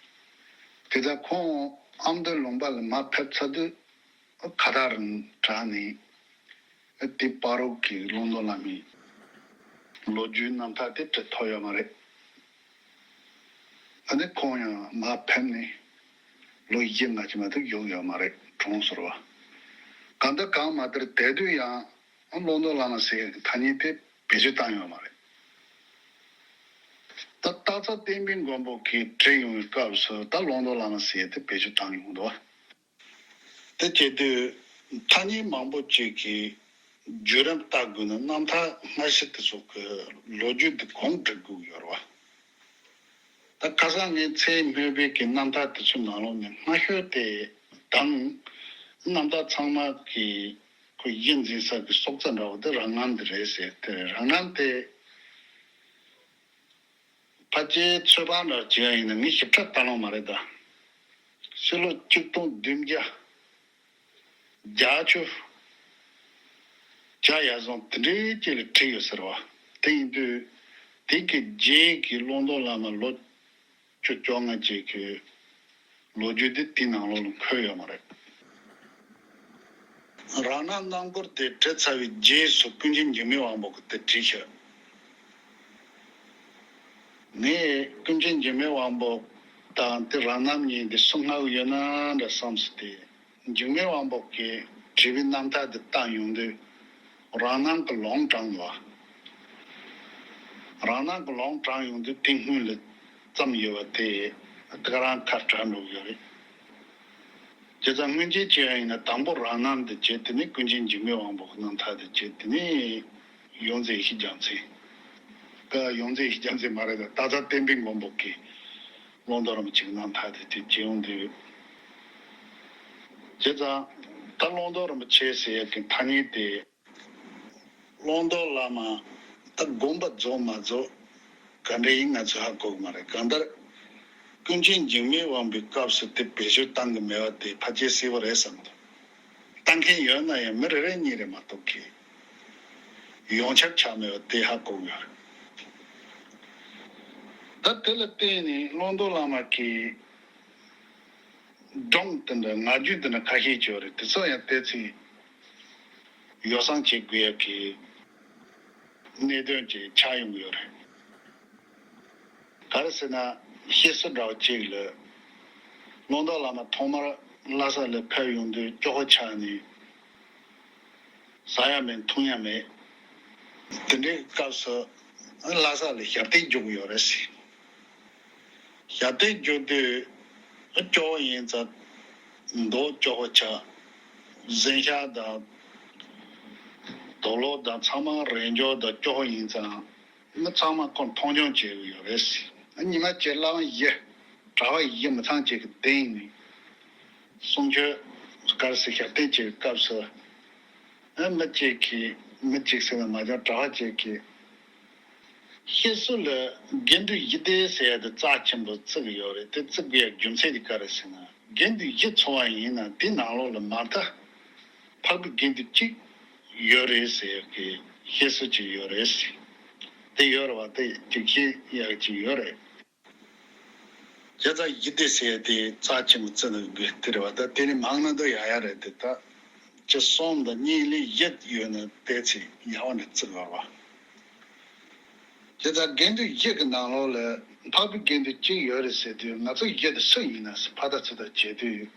དེ་ལྟར་ཁོང་ཨ་མདོ་ལུང་པ་ལ་མར་ཕེབས་ཚར་དུས་ཁ་ཐག་རིང་དྲགས་ནས། དེ་བར་དུ་གི་ཀློང་རྡོལ་བླ་མའི་ལོ་རྒྱུས་རྣམ་ཐར་དེ་བྲི་ཐུབ་ཡོད་མ་རེད། ཨ་ནི་ཁོང་ཡང་མར་ཕེབས་ནས་ལོ་བཞི་ལྔ་ཅིག་མ་གཏོགས་བཞུགས་ཡོད་མ་རེད། གྲོངས་སོང་བ། གང་ལྟར་གང་མ་ལྟར་དེ་དུས་ཡང་ཀློང་རྡོལ་བླ་མ་ཟེར་ཡག་གི་ཐ་སྙད་དེ་བེད་སྤྱོད་བཏང་ཡོད་མ་རེད། ད་སྟག་ཚང་བསྟན་པའི་མགོན་པོ་གིས་བྲིས་ཡོང་བའི་སྐབས་སུ་ད་ཀློང་རྡོལ་བླ་མ་ཟེར་ཡག་དེ་བེད་སྤྱོད་བཏང་ཡོང་འདུག་བ། དེ་བྱེད་དུས་ཐ་སྙད་མང་པོ་ཅིག་གི་བརྒྱུད་རིམ་བལྟ་དགོས་ན། རྣམ་ཐར་སྔ་ཕྱི་དེ་ཚོ་གི་ལོ་རྒྱུས་དེ་གོང་འགྲིལ་དགོས་ཡོད་རེད་བ། ད་ཁ་སང་ངས་ཚེ་སྨད་པའི་གི་རྣམ་ཐར་དེ་ཚོའི་ནང་ལོགས་ནས་སྔ་ཤོས་དེ་དང་། རྣམ་ཐར་ཚང་མ་གི་ཁོ་གཞི་འཛིན་ས་གི་སྲོག་རྩ་འདྲ་བོ་དེ་རང་རྣམ་དེ་རེད་ཟེར། དེ་རང་རྣམ་དེ་ཕལ་ཆེར་ཚོད་དཔག་འདྲ་བྱས་ཡིན་ན། ངས་ཞིབ་ཕྲ་བལྟ་ལོང་མ་རེད་ད། ཕྱི་ལོ་གཅིག་སྟོང་བདུན་བརྒྱ་བརྒྱད་ཅུ་གྱ་ཡར་སོང་དེ་འདྲའི་ཅིག་ལ་བྲིས་ཡོད་ཟེར་བ། དེ་ཡིན་དུས་དེ་གི་རྗེས་ཀྱི་ཀློང་རྡོལ་བླ་མ་ལོ་བཅུ་བཅོ་ལྔ་ཅིག་གི་ལོ་རྒྱུས་དེ་དེའི་ནང་ལོགས་ལ་འཁོད་ཡོད་མ་རེད། རང་རྣམ་རྣམ་སྐོར་དེ་བྲིས་ཚར་བའི་རྗེས་སུ་ཀུན་མཁྱེན་འཇིགས་མེད་དབང་པོ་གིས་དེ་བྲིས་ཤག་ངས་ཀུན་མཁྱེན་འཇིགས་མེད་དབང་པོ་དང་དེ་རང་རྣམ་གཉིས་དེ་གསུང་སྔགས་ཡོད་ན་འདྲ་བསམ་སོང་སྟེ། འཇིགས་མེད་དབང་པོ་གིས་བྲིས་པའི་རྣམ་ཐར་དེ་བལྟ་ཡོང་དུས། རང་རྣམ་གྱི་ལུང་དྲངས་པ། རང་རྣམ་གྱི་ལུང་དྲངས་ཡོང་དུས་དེ་སྔོན་ལ་བརྩམས་ཡོད་པ་དེ་དེ་ག་རང་ཁ་བྲལ་འགྲོ་གི་ཡོད་རེད། བྱས་ཙང་སྔོན་ཆད་བྱས་ཡིན་ན་དང་པོ་རང་རྣམ་དེ་བྱས། དེ་ནས་ཀུན་མཁྱེན་འཇིགས་མེད་དབང་པོ་གི་རྣམ་ཐར་དེ་བྱས། དེ་ནས་ཡོངས་འཛིན་ཡེ་ཤེས་རྒྱལ་མཚན། ད་ཡོངས་འཛིན་ཡེ་ཤེས་རྒྱལ་མཚན་མ་རེད་ད། སྟག་ཚང་བསྟན་པའི་མགོན་པོ་གིས་ཀློང་རྡོལ་རིན་པོ་ཆེ་གི་རྣམ་ཐར་དེ་དེ་བྱས་ཡོང་དུས། བྱས་ཙང་ད་ཀློང་རྡོལ་རིན་པོ་ཆེ་ཟེར་ཡག་གི་ཐ་སྙད་དེ། ཀློང་རྡོལ་བླ་མ་ད་དགོངས་པ་རྫོགས་མ་རྫོགས་ག་འདྲ་ཡིན་ང་ཚོས་ཧ་གོ་གི་མ་རེད། གང་ལྟར་ཀུན་མཁྱེན་འཇིགས་མེད་དབང་པོའི་སྐབས་སུ་དེ་བེད་སྤྱོད་བཏང་གི་མེད་པ་དེ་ཕལ་ཆེར་གསལ་པོ་རེད་བསམ་གི་འདུག་བཏང་མཁན་ཡོད་ན་ཡང་མི་རེ་རེ་གཉིས་རེ་མ་གཏོགས་གི་ཡོངས་ཁྱབ་ཆགས་མེད་པ་དེ་ཧ་གོ་གི་ཡོད་རེད། ད་དེ་ལ་བརྟེན་ནས་ཀློང་རྡོལ་བླ་མ་གི་སྒྲུང་དེ་འདྲ་ངག་རྒྱུན་དེ་འདྲ་ཁ་ཤས་ཅིག་ཡོད་རེད། དེ་ཚོ་ཡང་བལྟས་ཚེ་ཡོ་བསྲང་བྱེད་དགོས་ཡག་གི་གནད་དོན་ཅིག་ཆགས་ཡོང་གི་ཡོད་རེད། ག་རེ་ཟེར་ན། བཤད་སྲོལ་འདྲ་བོ་ཅིག་ལ། ཀློང་རྡོལ་བླ་མ་ཐོག་མར་ལྷ་ས་ལ་ཕེབས་ཡོང་དུས་སྐྱོ་པོ་ཆགས་ནས། ཟ་ཡ་མེད་འཐུང་ཡ་མེད། དེ་འདྲའི་སྐབས་སུ་ལྷ་ས་ལ་ཞབས་བརྟན་རྒྱུགས་ཡོད་རེད་ཟེར། ཞབས་བརྟན་རྒྱུགས་དུས་སྐྱོ་པོ་ཡིན་ཙང་མདོག་སྐྱོ་པོ་ཆགས། གཟན་ཤ་དང་དུག་ལོག་དང་ཚང་མ་རེས་འཇོག་དང་སྐྱོ་པོ་ཡིན་ཙང་། མི་ཚང་མ་ཁོ་མཐོང་ཆུང་བྱེད་ཀྱི་ཡོད་རེད་ཟེར། ཉི་མ་གཅིག་བླ་བྲང་བཞི། གྲྭ་པ་བཞི་མི་ཚང་གཅིག་གི་སྡིངས་ནས་གསུང་ཆོས་ག་རེ་ཟེར་ཞབས་བརྟན་བྱེད་པའི་སྐབས་སུ། ཨ་མི་གཅིག་གིས། མི་གཅིག་ཟེར་ན་མ་འཇོག་གྲྭ་པ་གཅིག་གིས། བཤད་སྲོལ་ལ་དགེ་འདུན་བཞི་སྡེ་ཟེར་ཡ་དེ་རྩ་ཆེན་པོ་བརྩི་གི་ཡོད་རེད། དེ་བརྩི་དགོས་ཡ་རྒྱུ་མཚན་དེ་ག་རེ་ཟེར་ན། དགེ་འདུན་བཞི་ཚོགས་པ་ཡིན་ན་དེ་ནང་ལོགས་ལ་མ་མཐའ་འཕགས་པའི་དགེ་འདུན་གཅིག་ཡོད་རེད་ཟེར་ཡག་གི་བཤད་སྲོལ་ཅིག་ཡོད་རེད། དེ་ཡོད་རེད་བ། དེ་ཅིག་བཤད་ཡག་ཅིག་ཡོད་རེད། བྱས་ཙང་བཞི་སྡེ་ཟེར་ཡ་དེ་རྩ་ཆེན་པོ་བརྩི་ན་དགོས་དེ་རེད་བ། ད་དེ་ནི་མང་ན་དོ་ཡག་ཡག་རེད་དེ། ད་ཅི་གསུམ་དང་གཉིས་ལས་བཞི་ཡོད་ན་བལྟས་ཚེ་ཡག་པོ་ནས་བརྩི་དགོས་བ། དེ་ལྟར་དགེ་འདུན་བཞི་གི་ནང་ལོགས་ལ་འཕགས་པའི་དགེ་འདུན་གཅིག་ཡོད་རེད་ཟེར་དུས། ང་ཚོ་བཞི་དེ་སུ་ཡིན་ན་ཟེར་ཕར་ལྟ་ཚུར་ལྟ་བྱེད་དུས།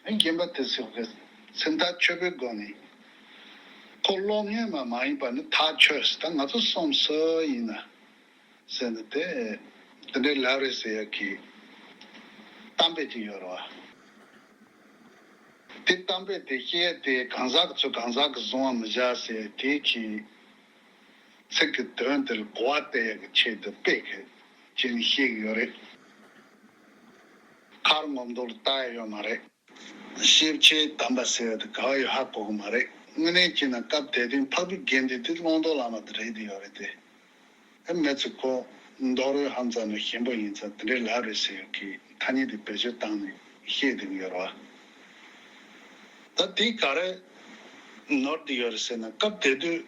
ཨ། རྒན་པ་དེ་ཚོ་གི་སེམས་ཐག་ཆོད་པོའི་སྒོ་ནས། ཁོ་སློབ་གཉེར་མ་མ་ཡིན་པ་ནི་ཐག་ཆོད་ཟེར། ད་ང་ཚོ་གསུམ་སུ་ཡིན་ན་ཟེར་ནས། དེ་དེ་འདྲའི་ལབ་རེད་ཟེར་ཡག་གི་གཏམ་དཔེ་ཅིག་ཡོད་རེད་བ། དེ་གཏམ་དཔེ་དེ་བཤད་དེ་གང་ཟག་གི་ཚོད་གང་ཟག་གི་བཟུང་བ་མི་བྱ་ཟེར། དེ་གི་ཚིག་གི་དོན་དེ་ལ་གོ་བ་སྟེར་ཡག་གི་ཆེད་དུ་དཔེ་གི་ཅིག་ནས་བཤད་གི་ཡོད་རེད། མཁར་སྔོན་མདོག་ལ་ལྟ་ཡ་ཡོད་མ་རེད། ཤེས་བྱའི་དམ་པ་ཟེར་བ་དེ་ག་བ་ཡོད་ཧ་གོ་གི་མ་རེད། དངོས་གནས་བྱས་ན་སྐབས་དེ་དུས་འཕགས་པའི་དགེ་འདུན་དེ་ཀློང་རྡོལ་བླ་མ་དེ་རེད་དེ་ཡོད་རེད་དེ། ཨེ། མི་ཚོ་ཁོ་མདོག་རོལ་ཧ་ཅང་ནས་ཞིམ་པོ་ཡིན་ཙང་དེ་འདྲའི་ལབ་རེད་ཟེར་ཡག་གི་ཐ་སྙད་དེ་བེད་སྤྱོད་བཏང་ནས་བཤད་བསྡད་ཀྱི་ཡོད་རེད་བ། ད་དེ་ག་རེ་ནོར་བསྡད་ཡོད་རེད་ཟེར་ན། སྐབས་དེ་དུས་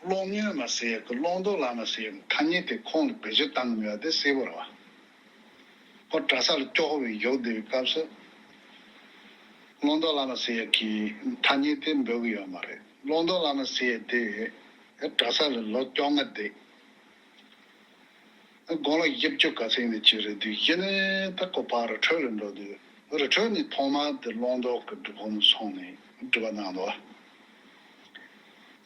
ཀློང་རྙོག་མ་ཟེར་ཡག་གི་ཀློང་རྡོལ་བླ་མ་ཟེར་ཡག་གི་ཐ་སྙད་དེ་ཁོང་ལ་བེད་སྤྱོད་བཏང་གི་མེད་པ་དེ་གསལ་པོ་རེད་བ། ཁོ་གྲྭ་ས་ལ་སྐྱོ་པོ་བྱས་བཞུགས་བསྡད་པའི་སྐབས་སུ། ཀློང་རྡོལ་བླ་མ་ཟེར་ཡག་གི་ཐ་སྙད་དེ་འབོད་ཀྱི་ཡོད་མ་རེད། ཀློང་རྡོལ་བླ་མ་ཟེར་ཡག་དེ་གྲྭ་ས་ལ་ལོ་བཅོ་ལྔ་བསྡད། དགུང་ལོ་བཞི་བཅུ་ག་ཚོད་ཡིན་ནའི་ཅིག་རེད་དུས། གཞི་ནས་ད་ཁོ་ཕར་རི་ཁྲོད་ལ་འགྲོ་དུས། རི་ཁྲོད་ནས་ཐོག་མར་དེ་ཀློང་རྡོལ་གྱི་སྒྲུབ་ཁང་སོང་ནས་སྒྲུབ་པ་གནང་འདུག།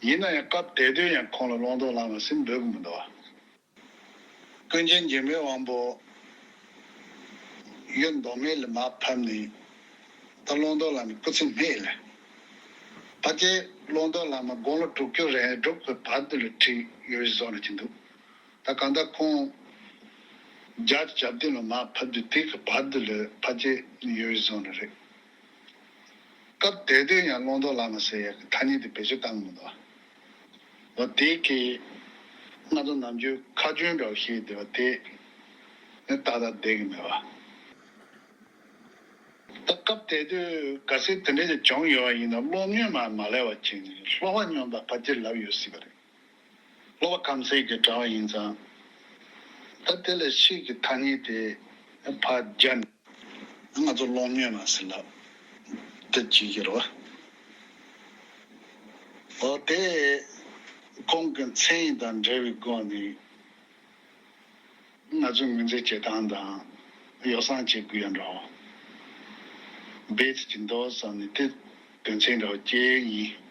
ཡིན་ན་ཡང་སྐབས་དེ་དུས་ཡང་ཁོང་ལ་ཀློང་རྡོལ་བླ་མ་ཟེར་འབོད་ཀྱི་མི་འདུག། ཀུན་མཁྱེན་འཇིགས་མེད་དབང་པོ་ཡུལ་མདོ་སྨད་ལ་མར་ཕེབས་ནས། ད་ཀློང་རྡོལ་བླ་མའི་སྐུ་ཚེ་སྨད་ལ། ཕལ་ཆེར་ཀློང་རྡོལ་བླ་མ་དགུང་ལོ་དྲུག་ཅུ་རེ་དྲུག་གི་བར་དུ་ལ་ཁྲིད་ཡོད་བཟོ་འདྲ་ཅིག་འདུག། ད་གང་ལྟར་ཁོང་བརྒྱད་ཅུ་གྱ་བདུན་ལ་མར་ཕེབས་དུས་དེ་གི་བར་དུ་ལ་ཕལ་ཆེར་ཡོད་བཟོ་འདྲ་རེད། སྐབས་དེ་དུས་ཡང་ཀློང་རྡོལ་བླ་མ་ཟེར་ཡག་གི་ཐ་སྙད་དེ་བེད་སྤྱོད་བཏང་གི་མི་འདུག། འོ། དེ་གི་ང་ཚོ་ནམ་རྒྱུན་ཁ་རྒྱུན་འདྲ་བོ་ཞིག་བསྡད་པ་དེ་ནི་ཏག་ཏག་བསྡད་ཀྱི་མེད་པ། ད་སྐབས་དེ་དུས་གལ་སྲིད་དེ་འདྲ་ཞིག་བྱུང་ཡོད་པ་ཡིན་ན། སློབ་གཉེར་མ་མ་སླེབས་པ་བྱས་ནས་སློབ་པ་སྙོམས་པ་ཕལ་ཆེར་ལབ་ཡོད་སྲིད་པ་རེད། སློབ་པ་ཁམས་ཚན་གྱི་གྲྭ་པ་ཡིན་ཙང་། ད་དེ་ལ་ཤེས་ཀྱི་ཐ་སྙད་དེ་ཕར་སྦྱར་ནས། ང་ཚོ་སློབ་གཉེར་མ་ཟེར་ལབ་དེ་བྱེད་ཀྱི་རེད་བ། འོ། དེ་ཁོང་གི་མཚན་དང་འབྲེལ་བའི་སྒོ་ནས་ང་ཚོས་ངོས་འཛིན་བྱེད་སྟངས་དང་ཡོ་བསྲང་བྱེད་དགོས་ཡ་འདྲ་བོ་འབད་ཚུགས་ཀྱི་འདུག་བསམ་ནས། དེ་དོན་ཚན་འདྲ་བོ་སྐྱེལ་ཡིན།